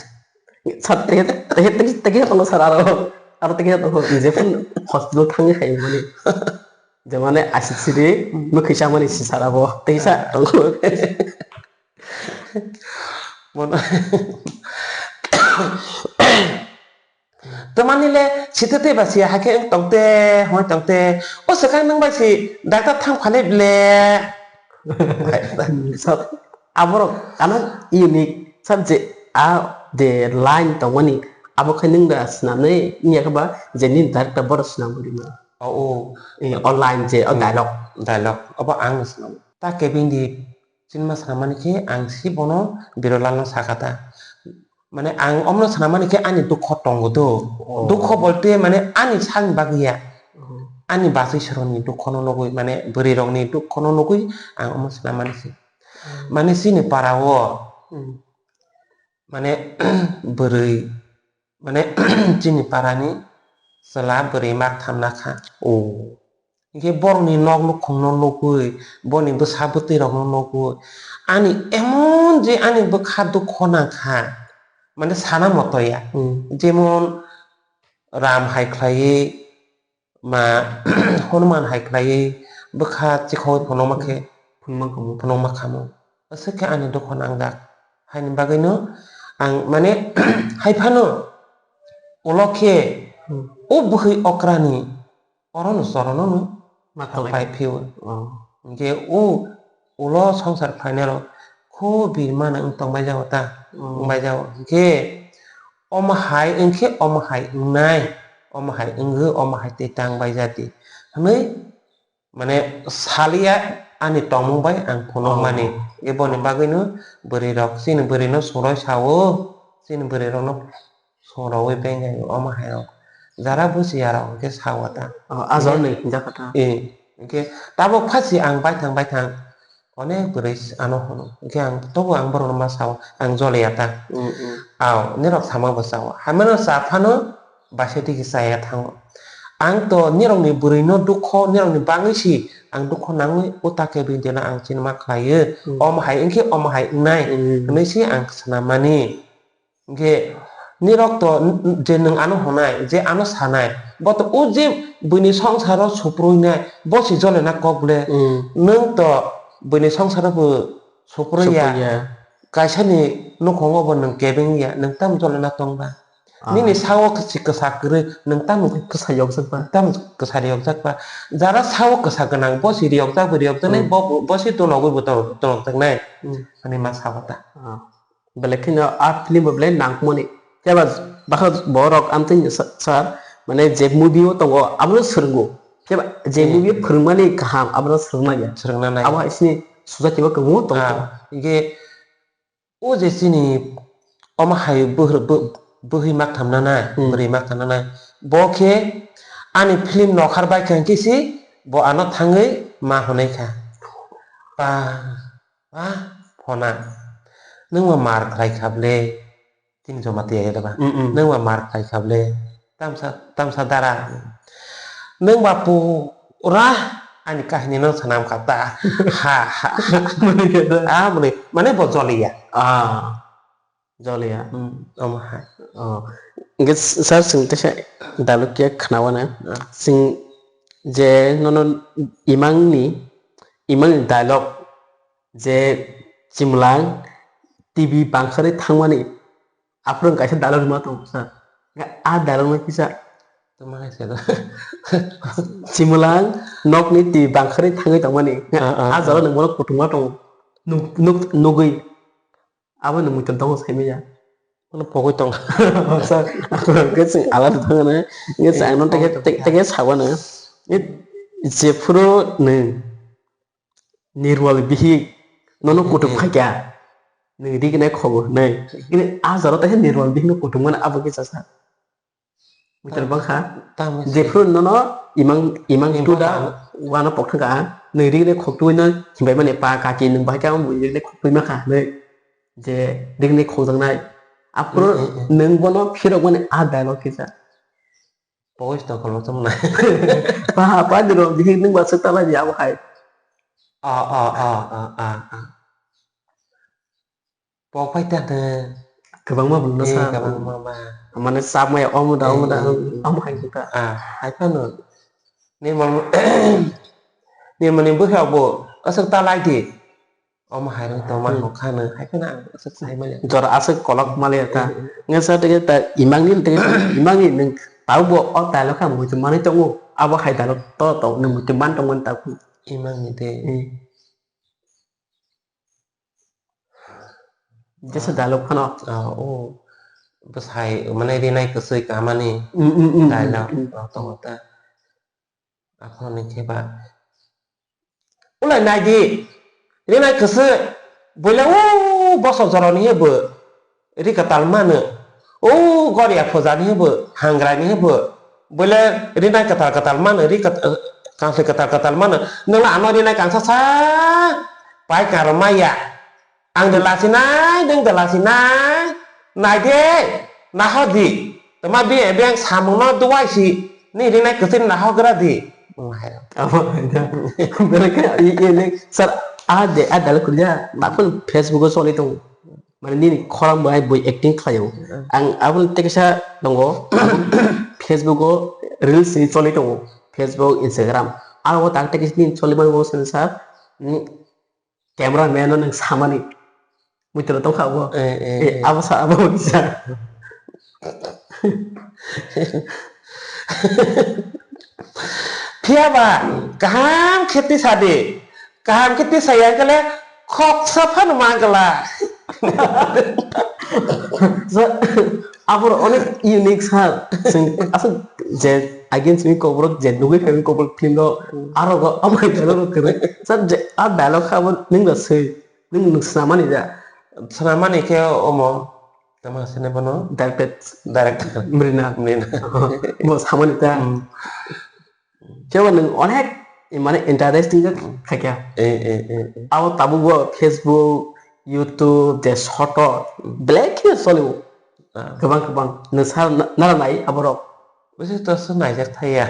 Sat te, te, te, te, te, tongo sar aro, aro te, tongo, je phun hospital thangwi khai mani. Je mane asik siri, mwkhwi sa mani si sar abo, te sa tongo. Mono. Tamani le site te ba si hake wng tong te, hoi tong te. O swkang nang bai si doctor thang phale ble. Sab, aborok ano unique subject a de line tongmani abo khai nung da swnamnai wngya khe ba je nini director borok swnam rima. O, o. Eh, o line je, o Hmm. Dialogue. Dialogue. Obo ang swnam. Ta kebeng di. Chini ma swnam mani khe ang si bono Birolal no sakha ta. Mane ang omno swnam mani khe ani dukho tongo do. Oh. Dukho bolte mane ani sakni bagwi ya. Oh. Ani bachwi sroni dukho no nugwi, mane bwrwi rokni dukho no nugwi ang omo swnam mani se. Hmm. Mane chini para o, Hmm. mane bwrwi, mane chini para ni chwla bwrwi mak tham na kha. Oh. Hinkhe borokni nok nukhungno nugwi, boni bwsa bwtwi rokno nugwi, ani emon je ani bwkha dukho nang kha, mane sana moto ya. Hmm. Jemon Ram hai khlaiwi, ma Hanuman hai khlaiwi bwkha chikhogwi phunukma khe, Phunukma khamu. Phunukma khamu. Aswk khe ani dukho nangjak. Haini bagwino ang mane hai phano ulo khe Hmm. o bwhwi okrani orono chorono no Ma khlai. Khlai phio. Oh. Hinkhe o ulo songsar khlainai rok kho birma nang tong bai jago ta. Oh. Wng bai jago. Hinkhe omo hai wngkhe omo hai wngnai. Omo hai wngwi omo hai tei tang bai jati. Hwnwi mane salia ani tongmung bai ang phunuk Oh. mani. Eboni bagwino bwrwi rok chini bwrwi no suroi sao. Chini bwrwi rok no Songwrwi bengkha omo hai rok jara busi ya rok hwnkhe sao ta. Oh, a jor ni hinjak kha ta. Eh, hwnkhe tabuk phasi ang baithang baithang onek bwrwi ano hwno. Hwnkhe ang tobo ang borok no ma sao, ang joliya ta. Mm, mm. Ao, nirok sama bo sao. Hamano cha phano baisa tiki chaya thango. Ang to nirok ni bwrwi no dukho, nirok ni bangwi si ang dukho nangwi uta khe bini deno ang chini ma khlaiwi. Mm. Omo hai wngkhe omo hai wngnai Mm. hwnwi si ang swnam mani. Hingke nirok to n-, n-, je nwng ano hwnai, je ano sanai, bo to o je buini songsaro suprui nai, bo si jole na kok le. Mm. Nwng to buini songsaro bo suprui ya. Suprui ya. Kaisa ni nukhungo bo nwng kebeng ya, nwng tamo jole na tong ba? Ah. Nini sao kwchwi kwsa kwrwi, nwng tamo kwsa yokjak ba? Tamo kwsa riyokjak ba? Jara sao kwsa gwnang, bo si riyokjak bo riyokjak nai, Mm. bo, bo si tonogwi bo tonok, tonokjak nai. Mm. Ani ma sao ta. Ah. Belai kheno a film bo belai nangkukmani. Phiya ba bakha borok amtwini sa-, sir, mane je movie o tongo, abono swrwngo. Phiya ba je Hmm. movie o phwrwngmani kaham, abono swrwngna ya. Swrwngna nai. Abo hai sini society o kwbangma tongo. Ah, hingke o je chini omo hai bwrwi, bw-, bwrwi mak thamna nai, Hmm. bwrwi mak thamna nai. Bo khe ani film nokhar bai kha hingke si bo ano thangwi ma hwnwi kha. Ba. Ah, phona. Nwng ba mar khlai kha ble. Tini joma tiyaya da ba. Mm, mm. Nwng ba mar khlai kha ble. Tamsa, tamsa dara. Nwng ba pura ani kahini no sanam kha ta. Ha, ha, ha. Mane khe da. Ah, mane, mane bo joliya. Ah. Joliya. Hmm, omo hai. Oh. Hingke sir, chwng teisa dialogue khe khnawana. Ah. Chwng je nono imangni, imangni dialogue je chimwlang T V bangkharwi thangmani, aphuru kaisa dialogue rwma tongo sir. Hingke a dialogue no kisa. Tamo hai se do. Chimwlang nokni T V bangkharwi thangwi tongmani. Ah, ah, A jora ah. Nwng bono kuthumma tongo. Nuk-, nuk-, nugwi. Abo no muitan tongo saimanya. Ano pogwi tong. Sir, hwnkhe chwng alada thangna, hwnkhe chwng ano tege, tege, tege sabana. Jephuru nwng nirwal bihik nono kutuk phaikya, nwng rignai khogo hwnwi. Kini a jora taisa nirwal bihik no kutuk mano abo kisa sa. Mitar bangkha. Tamo se. Jephuru nono imang, imang Imang tuda tamo. Wano pokthangka, nwi rigni khoktwi no himbai mani pa kaki nwng bahai khe ang bui rigni khoktwi makha hwnwi. Je rigni khokjaknai. Aphuru nwng bono phirokmani a dialogue kisa. Pogis tongkol bo chwng nai. Ba, ba, diro, bihik nwng ba swk talai di abo hai. A, a, a, a, a, a. Pok pai ta de. Kwbangma bwlwno sa. Kwbangma ma. Mane chapmaya omo da, omo da, omo hai khe ta. A, hai phano. Nirmal, nirmalni bwkha bo aswk talai di. Omo hai rok tongma hokha no, hai phano ang aswk sai manya. Jora aswk kolok maliya ta. Nga sa tege ta imangni tege imangni nwng tau bo o dialogue kha muitu manwi tongo. Abo hai dialogue to to nwng muitu man tongmani ta. Imangni de. Jesa dialogue phano. Ah, o. Bwsai mane rinai kwswi kamani dialogue rok tongo ta. Aphano khe ba. Ulai nai di. Rinai kwswi. Boila o bosok joroni he bo. Ri kwtal mano. O goria phojani he bo. Hangrani he bo. Boila rinai kwtal kwtal mano. Ri kwt-, eh, kangse kwtal kwtal mano. Nwng ano rinai kangsa sa. Pai karo maya. Ang de lasinai, nwng de lasinai. Nai de, nahor di. Tama bi, bi ang samung no duai si. Ni rinai kwchwng nahor gra di. Abo hai da. Belai khe i, i, ni, sir, a de, a dal kuliya. Takun Facebook o choli tong. Mane nini khorang bai boi acting khlaio. Ang abo tekisa tongo. Facebook o reels ni choli tongo. Facebook, Instagram. Abo tak tekisa ni choli mani bo sir. Ni Camera man no nwng samani. Muitolo tongkha abo. Eh, eh, eh, eh. Abo sa, abo sa. Phiya ba, kaham khe tisa di. Kaham khe tisa ya kale khoksa phano mangala. So, abor onek unique sir. Sing, asuk je again sing kobrok je nugui kami kobrok film do. Hmm. Aro go amai dialogue kere. Sir, je a dialogue abo nung da sei. Nung, nung swnamani da? Swnamani khe omo, tama sene bono? Directed. Directed. Mrina. Mrina. Bo samani da? Hmm. Khe bo nung onek, mane, interesting khe khaikha. Eh, eh, eh, eh. Abo tabuk bo Facebook, YouTube, je short, hmm, belai khe choli o. Ah. Kwbang kwbang. Nung sa na-, nara nai aborok. Bwswk to swk naijak thaiya.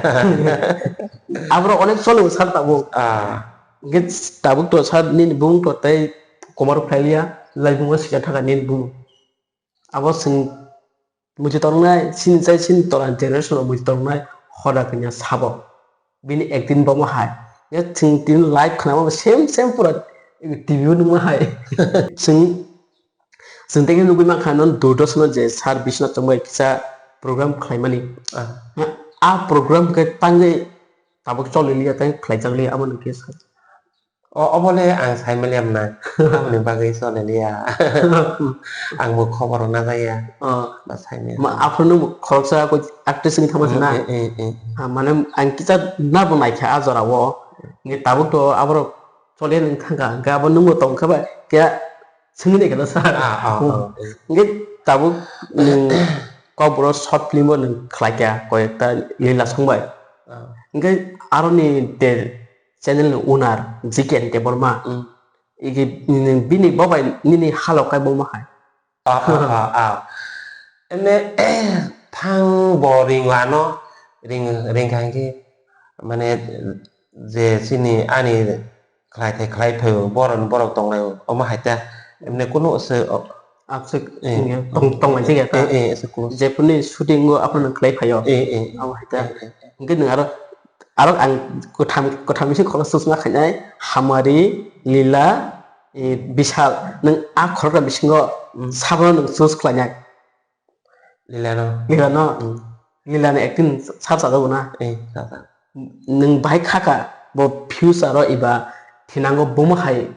Aborok onek choli o sir tabuk. Ah. Hwnkhe tabuk to sir nini bumung to tei komaro phailiya, laibuma sika thaka nini bumung. Abo chwng muitu tongnai, chini chai chini tola generation o muitu tongnai, hoda kanya sabo. Bini acting bomo hai. Ya chwng tini live khnama same same pura T V o nungma hai. Chwng Chwng tei khe nugui mankha, non Doordarshan o je sir Biswanath Chongmai kisa program khlaimani. Ah. A program khe tangwi tabuk choli liya, tei khlaijak liya, abo nung khe sa. O, obo le ang sai maliya mwnai. Aboni bagwi choli liya. Ang bo khobor rwna jaya. Oh. Ba sai maliya. Ma, aphuru nung bo khoroksa koi actress wngwi thangma se na? Eh, eh, eh, eh. Ah, mane ang kisa na bo naikha a jora o. Nge tabuk to aborok choli nung thangkha, hwnkhe abo nungbo tongkha bai, khe swngwi naikhe no sir. Ah, ah, ah, eh. Hwnkhe tabuk nwng kokborok short film o nwng khlaikha, koyekta lila songbai. Ah. Hwnkhe aroni de channel ni owner, G K N Debbarma. Hmm. Igi, bini bobai nini halok kai bomo hai. Ah, ah, ah, ah. Ene, thang bo ringo ano, ring, ringkha hwnkhe, mane, je chini ani khlai thai, khlai phaio, borok, borok tonglai o, omo hai ta, emne kunu se, o, aswk, eh, wngya, tong, tong lai thik ya ta. Eh, eh, aswk kunu. Jephurni shooting o aphano khlai phaio. Eh, eh. Omo hai ta. Eh, eh, eh. Hwnkhe nwng aro, aro ang kwtham, kwtham bising khoroksa chwsma khainai, Hamari, Lila, eh, Bishal, nwng a khoroksa bisingo, hmm, sabono nwng choose khlainai. Lilano. Lilano. Hmm. Lilani acting sab sajak na? Eh, sajak. Nwng bahai khaka, bo future o eba thinango bomo hai,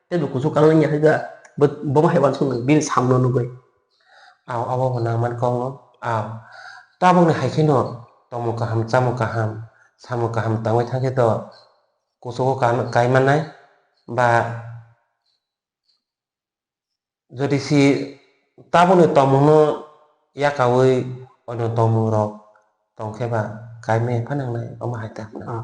tei bo kuchuk kanwi ya khe ba, bo, bomo hai uansuk nwng bini samno nugwi. Aw, abo bo nangman kok no. Aw. Tabukni hai kheno tongmung kaham, chamung kaham, samung kaham tangwi thang khe to kuchugo kan-, kai mannai ba jodi si tabukni tongmungno yakaui ono tongmung rok tong khe ba kai maya pha nangnai, omo hai ta hwnna. Ah.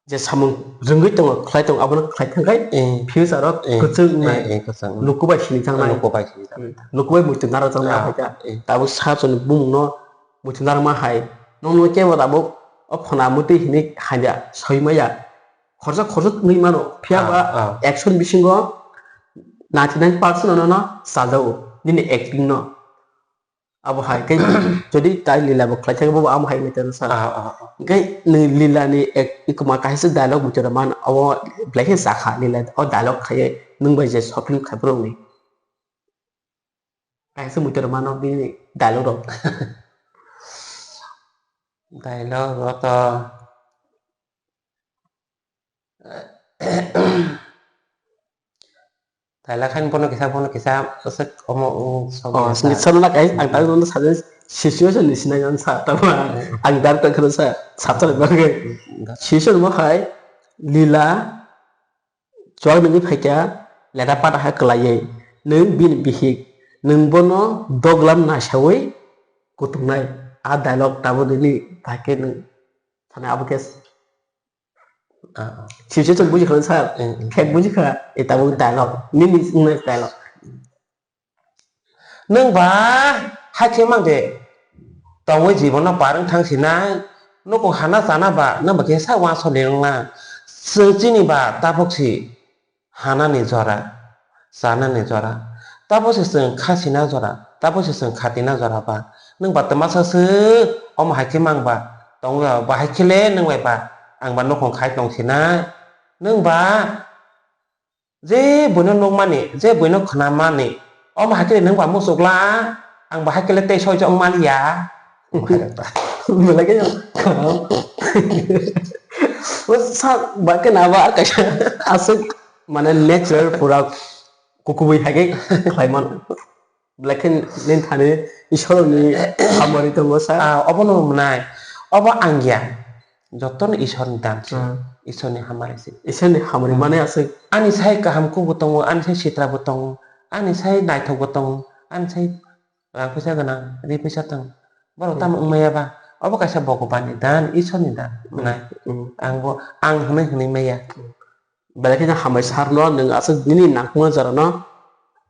je samung rwngwi tongo, khlai tongo, abono khlai thangkhai, eh, future o, eh, kwchwng wngnai. Eh, eh, kwchwng wngnai. Luku bai sini thangnai. Luku bai sini thangnai. Hmm. Luku bai muitu nara thangnai. Ah, aphaikha. Eh. Tabuk sa chwng bumungno muitu narwkma hai. Nokno kebo tabuk o phona mwtwi hinwi haida soi maya. Khorsa khorsa wngwi mano. Phiya ba, ah, ah, action bisingo ninety nine percent no, no, no, sajao. Nini acting no. Abo hai khe jodi tai lila bo khlai thangwi bo amo hai meter sa. Ah, ah, ah. Hingkhe nwng lila ni ek, ikuma kaisa dialogue muitu rwmano abo belai khe sakha lila o dialogue khaiwi nwng bai je short film khai phuru wngwi. Kaisa muitu rwmano bini dialogue rok. Dialogue rok to Thailakhan bono kisa, bono kisa, aswk omo, um, sok Oh, ya sini sa. Sana na kai, ang tahu nang sana situation ni sinai nang sa, tama. Hmm. Ang dar tak kena sa, sa sa bagay. Hmm, hmm. Situation mo hai, lila, chuak nini phaikya, leda pada ha kelayai. Nung bin bihik, nung bono doglam na sawi, kutung nai. A dialogue tabo dini, take nung, sana abo kes. Ah, ah. Sijwchwng buji kha sir. Mm, mm. Khe buji kha, e tabuk dialogue. Nini wngna dialogue. Nwng ba hakhe mang de. Tongwi jibono parwng thang sinai. Nukung hana chana ba, nwng ba khe sa uansuk ni wngna. Chwng chini ba tabuk si. Hanani jora, chanani jora, tabo se chwng khasina jora, tabo se chwng khatina jora ba. Nwng ba twmasa se omo hai khe mang ba, tong ya, ba hai khe le nwng bai ba, ang ba nukhung khai tong sinai. Nwng ba je buino nukmani, je buino khnamani, omo hai khe le nwng ba muchukla, ang ba hai khe le tei soi chong mani ya. Belai khe o sa ba khe na ba kaisa aswk mane natural pura kukubui hai khe khlai mano. Belai khe nini thani Ishwar ni hamari tongo sa. Ah, obo no mwnai. Obo ang ya. Joto no Ishwar ni dan se. Hmm. Ishwar ni hamari se. Ishwar ni hamari Hmm. mane aswk. Ani sai kaham kubu tongo, ani sai sitra bo tongo, ani sai naithok bo tongo, ani sai Rang phaisa gwnang, ri phaisa tong. Borok Hmm. tamo wngmaya ba? Obo kaisa Bhagwan ni dan, Ishwar ni dan Hmm. wngnai. Hmm. Ang bo, ang hwnwi hwnwi maya. Belai kheno hambai sar no, nwng aswk nini nangkukmani jora no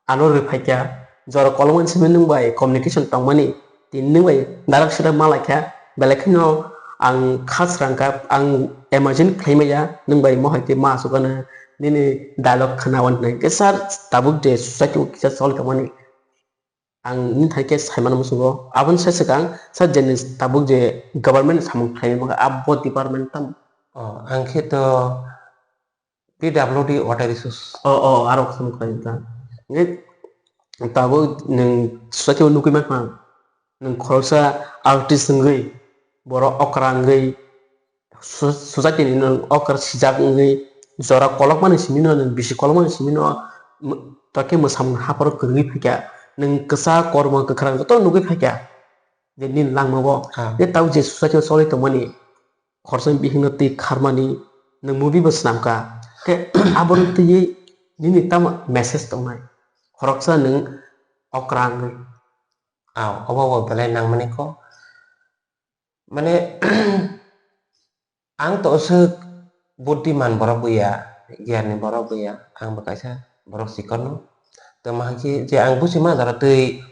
ano rwphaikha. Jora kolokmani simi nwng bai communication tongmani, tini nwng bai direct sida ma laikha. Belai kheno ang kha srang kha, ang imagine khlai maya, nwng bai mohai twi ma aswk ano nini dialogue khna wan hwnwi. Khe sir, tabuk je society o kisa choli tongmani. Ang nini thani khe sai mano muchungo. Aboni sai swkang sa je ni tabuk je government ni samung khlainai mokhe abo department tam? Oh, ang khe to P W D water resource. Oh, oh, aro samung khlai ta. Nge tabuk nwng society o nugui mankha. Nwng khoroksa artist wngwi, borok okra wngwi, Su-, society ni nwng okra sijak wngwi jora kolokmani simi no, nwng bisi kolokmani simi no, m-, tokhe mwsamung hapharo kwrwngwi phaikha, nwng kwchak kormo kwkhwrang joto nugwi phaikha je nini langmao. Ah. Je tabuk je society o choli tongmani, khoroksa bihikno twi kharmani, nwng movie bo swnamkha. Khe abono twiwi nini tamo message tongnai? Khoroksa nwng okra wngwi. Ah, obo bo belai nangmani kok. Mane, ang to aswk buddiman borok bo ya, giyanni borok bo ya, ang bo kaisa borok chikon no. Tamo hai khe je ang busi ma jora twi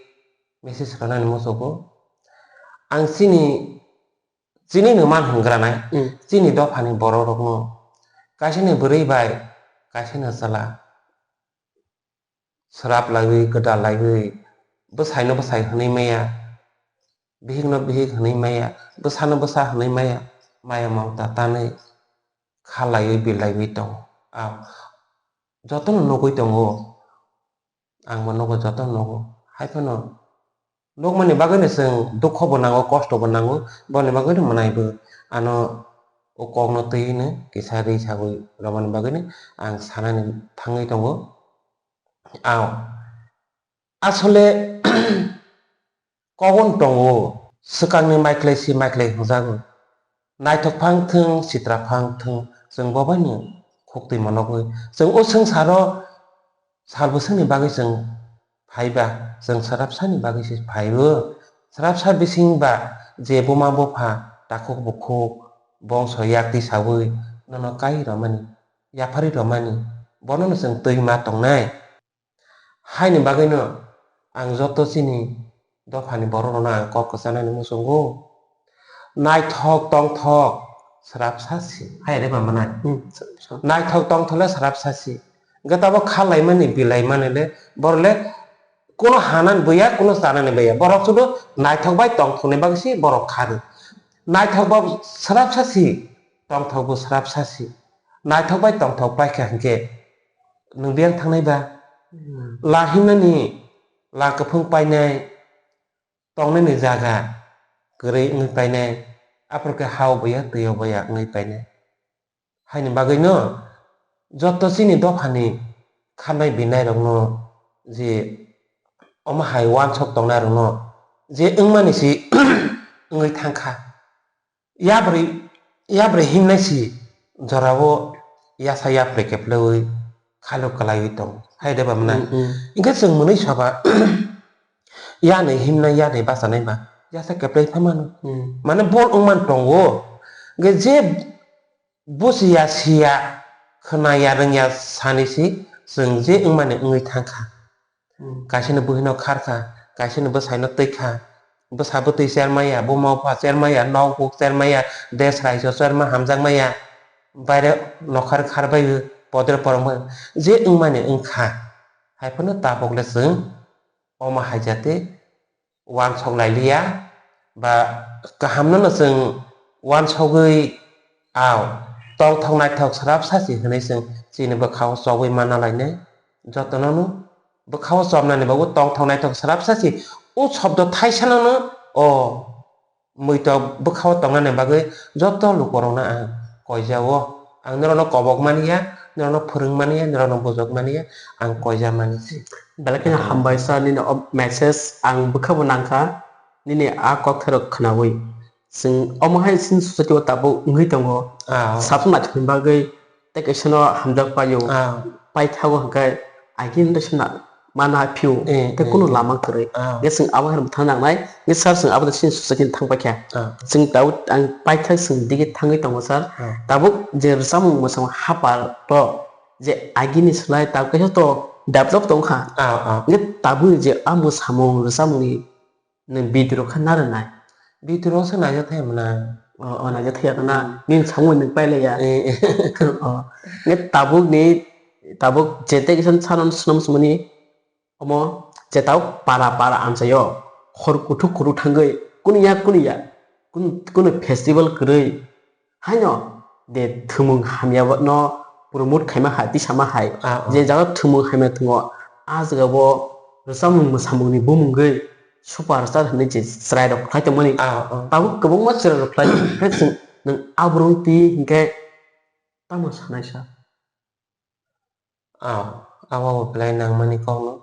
message rwnani muchungo. Ang chini, chini no man hwngra nai, Hmm. chini dophani borok rokno kaisa ni bwrwi bai kaisa ni chwla. Swrap laiwi, gwdal laiwi, bwsaino bwsai hwnwi maya, bihikno bihik hwnwi maya, bwsano bwsa hwnwi maya, maya mamta tanwi kha laiwi, bil laiwi tongo. Ah, jotono nugwi tongo, ang bo nugo, jotono nugo. Hai phano nukmani bagwino chwng dukho bo nango, kosto bo nango, boni bagwino mwnai bo ano o kokno twi hino kisa ri sagwi rwmani bagwino ang sanani thangwi tongo. Aw, asole kok wng tongo, swkangni maiklai si maiklai hwnjago. Naithok phang thwng, sitra phang thwng, chwng bo baino khuk twi monogwi. Chwng o swngcharo sal bwswkni bagwi chwng phaiba, chwng swrapsani bagwi se phaio. Swrapsa bising ba je buma bupha, takhuk bukhuk, bongso yak tisaui, nono kai romani, yapharwi romani, bonono chwng twi ma tongnai. Haini bagwino ang joto chini dophani borok rokno ang kok kwchanani muchungo. Naithok tongthok srapsa si. Hai re ba manai. Hmm, sa-, sa-, naithok tongthok le srapsa si. Hwnkhe tabo kha laimani, bilaimani le, borok le kuno hanani buya, kuno chanani buya. Borok sudu naithok bai tongthokni bagwi si borok kha rw. Naithok bo srapsa si, tongthok bo srapsa si. Naithok bai tongthok paikha hwnkhe nwng biyang thangnai ba? Hmm. La himnani, la kwphwng painai, tongnani jaga kwrwi wngwi painai, aphuru khe hao buya, twio buya wngwi painai. Haini bagwino joto chini dophani khanai binai rokno je omo hai uansuk tongnai rokno je wngmani si wngwi thangkha. Yabrwi, yabrwi himnai si jorao yasa yabrwi keplewi khalo kwlaiwi tongo. Hai de ba mwnai? Mm, mm. Hwnkhe chwng mwnwi saba yani himnai, yani bachanai ba yasa keplai pha mano. Mm. Mane bol wngman tongo. Hwnkhe je buchiya, siya, khwnaya, rwngya sani si chwng je wngmani wngwi thangkha. Hmm. Kaisani buhino kharkha, kaisani bwsaino twikha, bwsa bwtwi chermaya, buma bupha chermaya, nok buk chermaya, desh raijo cherma hamjakmaya, baire nokhar kharbai podre porongbai je wngmani wngkha. Haiphano tabukle chwng omo hai jate uansuk lailiya, ba kahamno no chwng uansugwi, ao tongthok naithok srapsa si hwnwi chwng chini bwkhao chobwi manna lainai. Jotono-no bwkhao chobnani bagwi tongthok naithok srapsa si. O shobdo thaisano-no o muitok bwkhao tongnani bagwi joto lukurokno ang koijao. Ang norokno kobok mani ya, norokno phwrwng mani ya, norokno bujok mani ya, ang koija mani se. Belai kheno hambai sir, nini o message ang bwkhabo nangkha, nini a kokthairok khwnaui. Chwng omo hai chini society o tabuk wngwi tongo. Ah. Sabsong naithokni bagwi tei kaisa no hamjak paio. Ah. Paithago hwnkhe agini tei sona mana phio, eh, tei kunu, eh, lama kwrwi. Ah. Hwnkhe chwng abo hai rok thang nangnai, hwnkhe sir chwng abo chini society ni thang paikha. Ah. Chwng tabuk ang paithak chwng dige thangwi tongo sir. Ah. Tabuk je rwchapmung mwsamung hapar to je agini slai tabuk kaisa to develop tongkha. Ah, ah. Hwnkhe tabuk je a mwsamung rwchapmungni nwng video rok kha narwknai. Video rok se naijak thai mwnai. O, o, naijak thai ya na. Hmm. Nini samung nwng pailai ya. Eh, eh. O. Nge tabuk ni, tabuk je tei kisa sano swnam swmani omo je tabuk para para amchaio. Hor kuthuk kuthuk thangwi kunu ya, kunu ya. Kun-, kunu festival kwrwi. Haino de thwmung hamya no promote khaima hai, tisama hai. Ah, ah. Je jaga thwmung hamya tongo, a jaga bo rwchapmung mwsamung ni bumungwi superstar hinwi je chwrai rok khlai tongmani. Ah, ah. Tabuk kwbangma chwrai rok khlai, khe chwng nwng aborok twi hinkhe tamo sanai sa? Ah, abo bo belai nangmani kokno.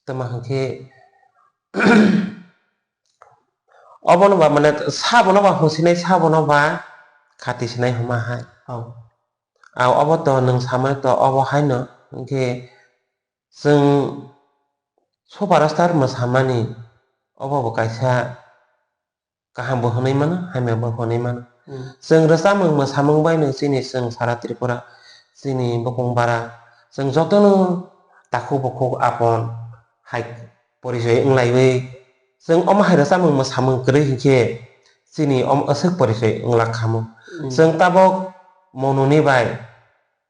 Tamo hwnkhe obono ba mane sabono ba hwnsinai, sabono ba khati sinai hwnma hai. Oh. Ah, obo to nwng samani to obo haino hwnkhe chwng superstar mwsamani obo bo kaisa kaham bo hwnwi mano, hamya bo hwnwi mano. Hmm. Chwng rwchapmung mwsamung bai no chini chwng sara Tripura, chini bukung bara, chwng jotono takhuk bukhuk apon hai porichoi wnglaiwi, chwng omo hai rwchapmung mwsamung kwrwi hinkhe chini omo aswk porichoi wnglak khamu. Hmm. Chwng tabok monuni bai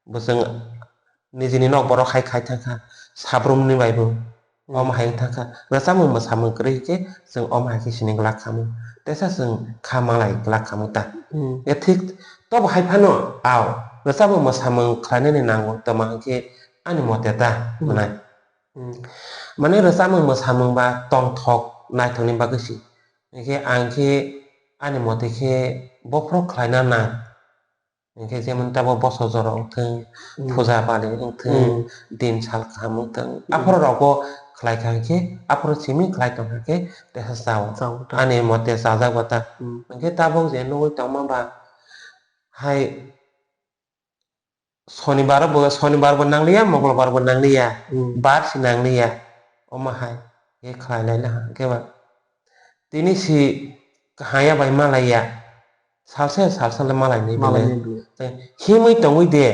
bo chwng nijini nok borok hai khai thangkha, sabrumni bai bo. Hmm. Omo hai wng thangkha, rwchapmung mwsamung kwrwi khe chwng omo hai khe sini glak khamu, teisa chwng kha malai glak khamu ta. Hmm. Ya thik tobo hai phano, ao, rwchapmung mwsamung khlainani nango tamo hwnkhe ani mote ta. Hmm. Mwnai. Hmm. Mane rwchapmung mwsamung ba tongthok naithokni bagwi si. Hwnkhe ang khe ani mote khe bophro khlaina nang. Hinkhe jemon tabuk bosor jora wngthung, hmm, puja pali wngthung, hmm, din sal kaham wngthung. Hmm. Aphuru rokbo khlai kha hinkhe, aphuru simi khlai tong kha khe teisa chao. Chao ta. Ani mote chajak bo ta. Hmm. Hinkhe tabuk je nugwi tongma ba hai Sonibar bo, Sonibar bo nangliya, Mongolbar bo nangliya, hmm, bar se nangliya. Omo hai khe khlai lai laha. Hinkhe ba tini si kahaya bai malaiya. Salsa ya salsa le malainai bele. Malainai bele. Te himwi tongwi de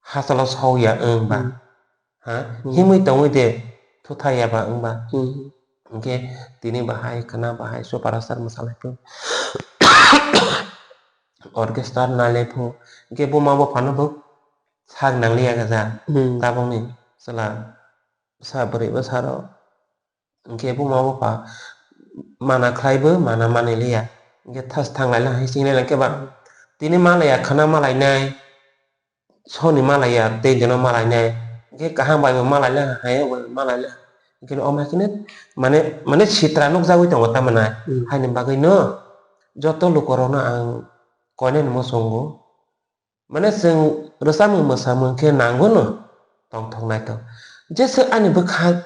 hachalo sawya wng ba. Hmm. Ha? Hmm. Himwi tongwi de thuthaya ba wng ba. Hmm. Hwnkhe tini bahai khwna bahai superstar mwsalai phuru orchestra nalai phuru hwnkhe buma buphano bo sak nangliya khe ja. Hmm. Tabukni chwla bwsa bwrwi bwsarok. Hwnkhe buma bupha mana khlaibo mana manwi liya. Hwnkhe thas thanglai lang hai sing lai lang khe ba tini malaiya khwna malainai, soni malaiya tei jono malainai. Hwnkhe kaham bai bo malainai hai bo malainai. Hwnkhe omo hai kheno mane, mane sitra nukjagwi tongo tamo nai. Hmm. Haini bagwi no joto lukorokno ang koinani muchungo. Mane chwng rwchapmung mwsamung khe nango no tongthok naithok. Jesa ani bwkha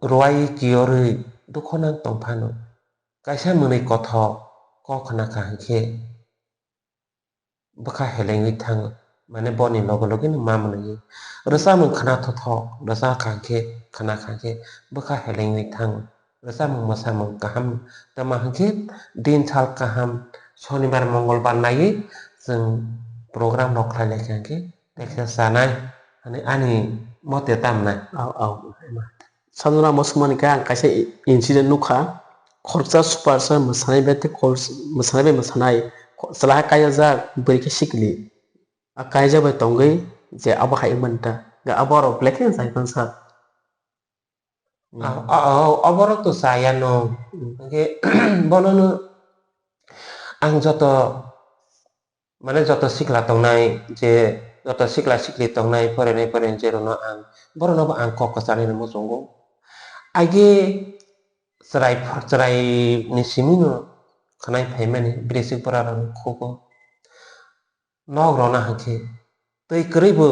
rwui kiyorwi dukho nang tong phano, kaisa mwnwi kothok kok khna kha hwnkhe bwkha helengwi thango, mane boni loge loge no ma mwnwi. Rwchapmung khna thothok rwchap kha hwnkhe, khna kha hwnkhe bwkha helengwi thango. Rwchapmung mwsamung kaham tama hwnkhe din sal kaham sonibar mongolbar naiwi chwng program rok khlai lai kha hwnkhe teksa chanai hwnwi ani mote tamnai. Au, au. Sanjana mo swngmani khe ang kaisa i-, incident nukha. Khoroksa superstar mwsanai bai tei kol-, mwsanai bai mwsanai. Chwla hai kaijak bwrwi khe sikli. A kaijak bai tongwi je abo hai wngmani ta. Ga abo aro belai kheno chai tong sak. A, a, a, oborok to chaya no. Mm. Hwnkhe bono no ang joto, mane joto sikla tongnai, je joto sikla sikli tongnai, porinai porinai je rwno ang, borokno bo ang kok kwcharnai no muchungo. Age chwrai, chwrai ni simi no khwnai phaimani, bwrwi chwk bwrarokni khugo. Nok rwna hwnkhe twi kwrwi bo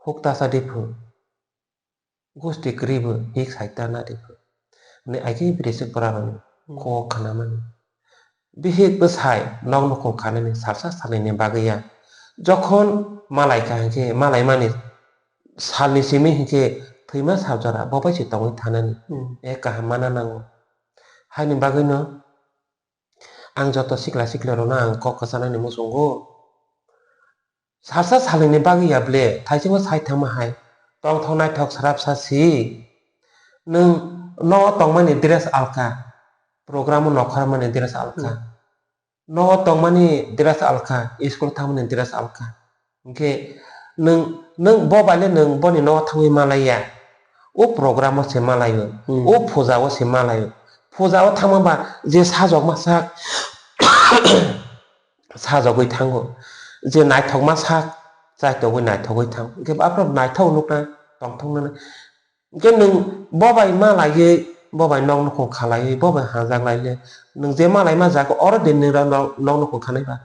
huk tasa di phu. Gusti kwrwi bo hik saita na di phu. Hwnwi aike bwrwi chwk bwrarokni kok khwnamani. Bihik bwsai nok nukhung khanani salsa salnwini bagwi ya. Jokhon malai kha hwnkhe malaimani salni simi hwnkhe thwima sal jora bo bai se tongwi thanani. Hmm. E kaham mana nango. Haini bagwino ang joto sikla sikla rokno ang kok kwchanani muchungo. Salsa salnwini bagwi ya ble, thaichingma sai thangma hai. Tongthok naithok srapsa si. Nwng nogo tongmani dress alka. Programo nokharmani dress alka. Hmm. Nogo tongmani dress alka, school thangmani dress alka. Hwnkhe nwng, nwng bo baile nwng boni nogo thangwi malaiya. O programo se malaio, hmm, o phuja o se malaio. Phuja o thangma ba je sajokma sak, sajogwi thango. Je naithokma sak, chaitogwi naithogwi thango. Hwnkhe aphuru naithok nukna, tongthoknani. Hwnkhe nwng bo bai malaiwi, bo bai nok nukhung khalaiwi, bo bai hajak laile, nwng je malaima jaga oro de nini nok, nok nukhung khanai ba.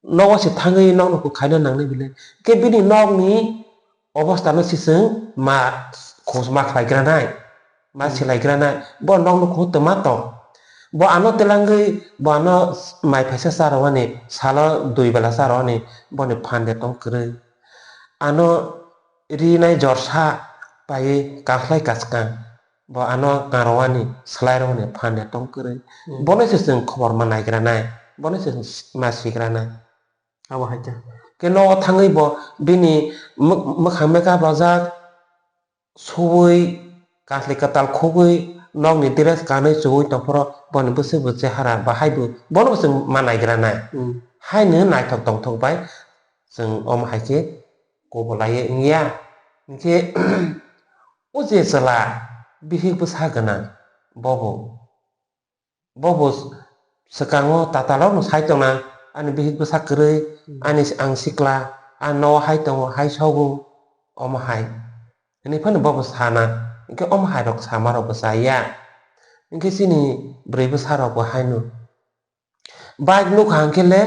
Nogo se thangwi nok nukhung khaina nangnai bile. Hwnkhe bini nokni obostha no se chwng ma khosma khlai granai, ma, hmm, silai granai. Bo nok nukhung tongma tong. Bo ano telangwi, bo ano mai phaisa cha rwani, salo dui bela cha rwani, boni phan de tong kwrwi. Ano rinai jorsa paiwi kaslai kaskang. Bo ano karwani, swlai rwani phan de tong kwrwi. Hmm. Bono se chwng khobor ma nai granai, bono se ma si granai. Abo hai khe. Khe nogo thangwi bo bini mwk-, mwkhang makeup rojak, suwi, kasli kwtal khugwi, nokni dress kanwi chuwi tongphuru boni bwswk bo chehara bahai bo, bono bo chwng ma nai granai. Hmm. Haino naithok tongthok bai chwng omo hai khe kubulaiwi wngya. Hinkhe o je chwla bihik bwsa gwnang, bobo, bobo swkango tatalrokno sai tongna, ani bihik bwsa kwrwi, hmm, ani s-, ang sikla, ang nogo hai tongo, hai sogo, omo hai. Hwnwi phano bobo sana, hinkhe omo hairok samarokbo chaya. Hinkhe chini bwrwi bwsarokbo haino. Bike nukha hwnkhe le,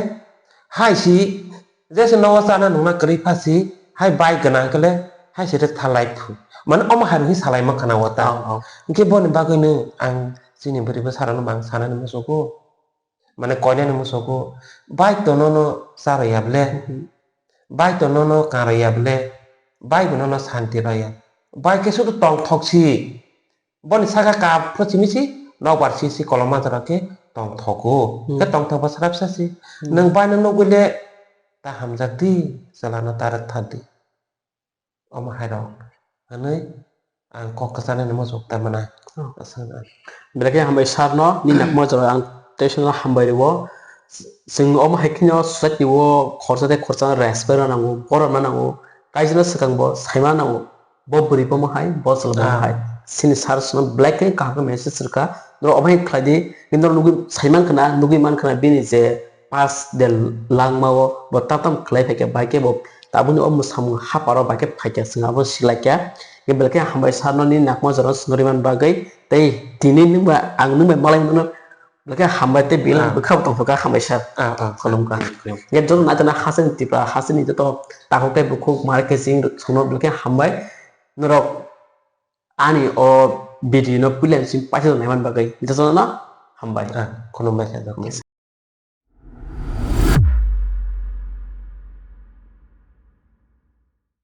hai si, jesa nogo chana nungna kwrwi pha si, hai bike gwnang hwnkhe le, hai si rwkthalai phu. Mane omo hai rwgwi salaima khna o ta. Oh, oh. Hinkhe boni bagwino ang chini bwrwi bwsarokno bo ang sanani muchungo. Mane koinani muchungo, bike to nono cha rwya ble, mhm, bike to nono ka rwya ble, bike bo nono santi rwya. Bike khe sudu tongthok si. Boni saka kap pho simi si, nokbar si si koloma jora khe tongthogo. Hmm. Khe tongthokba srapsa si. Hmm. Nwng bai no nugwi le ta hamjak di, chalano ta rwktha di. Omo hai rok hwnwi ang kok kwchanani muchung ta mwnai. Oh. Aswk na. Belai khe hambai sir no, nini nakma jora ang tei sino hambai rwo. Chwng omo hai kheno society o khorsa tei khorsa respect rwna nango, borok rwna nango, kaisa no swkang bo saima nango. Bo bwrwi bo mo hai, bo chwla bo mo Ah. hai. Sini sir sino belai khe kaham khe message rwkha. Norok omo hai khlai di, kintu norok nugwi sai mankha na, nugwi mankha na bini je past de langma o bo tatam khlai phaikha, bai khe bo tabukni o mwsamung haparo bai khe phaikha, chwng abo silaikha. Khe belai khe hambai sir no nini nakma jora swngrwi man bagwi, tei tini nwng ba ang nwng bai malai mano, belai khe hambai tei belai Ah. bwkha bo tongthokha, hambai sir. Ah, ah, Khulumkha. Khulumkha. Khe joto naitona hasteni Tripura hasteni joto takhuk tei bukhuk mare khe chwng songno belai khe hambai. Norok ani o video no puila simi paisa naiman bagwi jotono hambai. Ah, khulumbai kha joto.